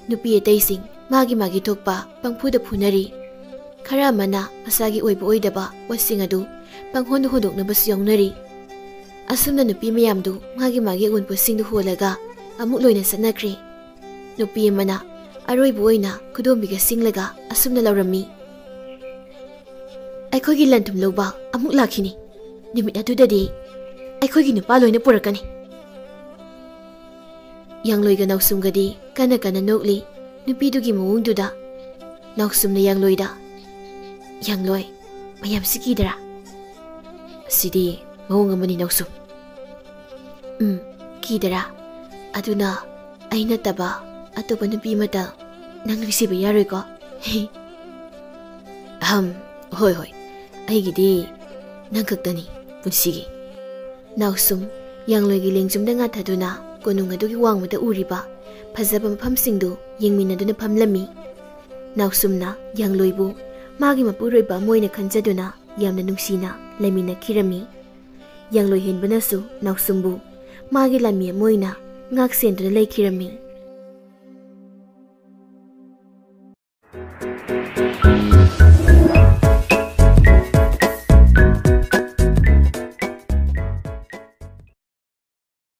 ꯅꯨꯄꯤ ꯑꯇꯩꯁꯤꯡ ꯃꯥꯒꯤ ꯃꯥꯒꯤ ꯊꯣꯛꯄ ꯄꯪꯐꯨꯗ ꯐꯨꯅꯔꯤ꯫ ꯈꯔ ꯑꯃꯅ ꯃꯁꯥꯒꯤ ꯑꯣꯏꯕ ꯑꯣꯏꯗꯕ ꯄꯣꯠꯁꯤꯡ ꯑꯗꯨ ꯄꯪꯍꯣꯟꯗ ꯍꯣꯟꯗꯣꯛꯅꯕꯁꯨ ꯌꯥꯎꯅꯔꯤ꯫ ꯑꯁꯨꯝꯅ ꯅꯨꯄꯤ ꯃꯌꯥꯝꯗꯨ ꯃꯥꯒꯤ ꯃꯥꯒꯤ ꯑꯑꯣꯟꯄꯣꯠꯁꯤꯡꯗꯨ ꯍꯣꯜꯂꯒ ꯑꯃꯨꯛ ꯂꯣꯏꯅ ꯆꯠꯅꯈ꯭ꯔꯦ꯫ ꯅꯨꯄꯤ ꯑꯃꯅ ꯑꯔꯣꯏꯕ ꯑꯣꯏꯅ ꯈꯨꯗꯣꯝꯕꯤꯒ ꯁꯤꯡꯂꯒ ꯑꯁꯨꯝꯅ ꯂꯧꯔꯝꯃꯤ, "ꯑꯩꯈꯣꯏꯒꯤ ꯂꯟ ꯊꯨꯝ ꯂꯧꯕ ꯑꯃꯨꯛ ꯂꯥꯛꯈꯤꯅꯤ꯫ ꯅꯨꯃꯤꯠ ꯑꯗꯨꯗꯗꯤ ꯑꯩꯈꯣꯏꯒꯤ ꯅꯨꯄꯥ ꯂꯣꯏꯅ ꯄꯨꯔꯛꯀꯅꯤ꯫" ꯌꯥꯡꯂꯣꯏꯒ ꯅꯥꯎꯁꯨꯝꯒꯗꯤ ꯀꯟꯅ ꯀꯟꯅ ꯅꯣꯛꯂꯤ꯫ ꯅꯨꯄꯤꯗꯨꯒꯤ ꯃꯑꯣꯡꯗꯨꯗ ꯅꯥꯎꯁꯨꯝꯅ ꯌꯥꯡꯂꯣꯏꯗ, "ꯌꯥꯡꯂꯣꯏ, ꯃꯌꯥꯝꯁꯤ ꯀꯤꯗ꯭ꯔꯥ?" "ꯑꯁꯤꯗꯤ ꯃꯑꯣꯡ ꯑꯃꯅꯤ ꯅꯥꯎꯁꯨꯝ꯫" "ꯎꯝ, ꯀꯤꯗ꯭ꯔꯥ? ꯑꯗꯨꯅ ꯑꯩ ꯅꯠꯇꯕ ꯑꯇꯣꯞꯄ ꯅꯨꯄꯤ ꯑꯃꯇ ꯅꯪ ꯅꯨꯡꯁꯤꯕ ꯌꯥꯔꯣꯏꯀꯣ?" "ꯑꯍꯝ, ꯍꯣꯏ ꯍꯣꯏ, ꯑꯩꯒꯤꯗꯤ ꯅꯪ ꯈꯛꯇꯅꯤ ꯄꯨꯟꯁꯤꯒꯤ꯫" ꯅꯥꯎꯁꯨꯝ ꯌꯥꯡꯂꯣꯏꯒꯤ ꯂꯦꯡꯖꯨꯝꯗ ꯉꯥꯊꯗꯨꯅ ꯀꯣꯅꯨꯡ ꯑꯗꯨꯒꯤ ꯋꯥꯡꯃꯗ ꯎꯔꯤꯕ ꯐꯖꯕ ꯃꯐꯝꯁꯤꯡꯗꯨ ꯌꯦꯡꯃꯤꯟꯅꯗꯨꯅ ꯐꯝꯂꯝꯃꯤ꯫ ꯅꯥꯎꯁꯨꯝꯅ ꯌꯥꯡꯂꯣꯏꯕꯨ ꯃꯥꯒꯤ ꯃꯄꯨꯔꯣꯏꯕ ꯑꯃ ꯑꯣꯏꯅ ꯈꯟꯖꯗꯨꯅ ꯌꯥꯝꯅ ꯅꯨꯡꯁꯤꯅ ꯂꯩꯃꯤꯟꯅꯈꯤꯔꯝꯃꯤ꯫ ꯌꯥꯡꯂꯣꯏ ꯍꯦꯟꯕꯅꯁꯨ ꯅꯥꯎꯁꯨꯝꯕꯨ ꯃꯥꯒꯤ ꯂꯥꯟꯃꯤ ꯑꯃ ꯑꯣꯏꯅ ꯉꯥꯛ ꯁꯦꯟꯗꯨꯅ ꯂꯩꯈꯤꯔꯝꯃꯤ꯫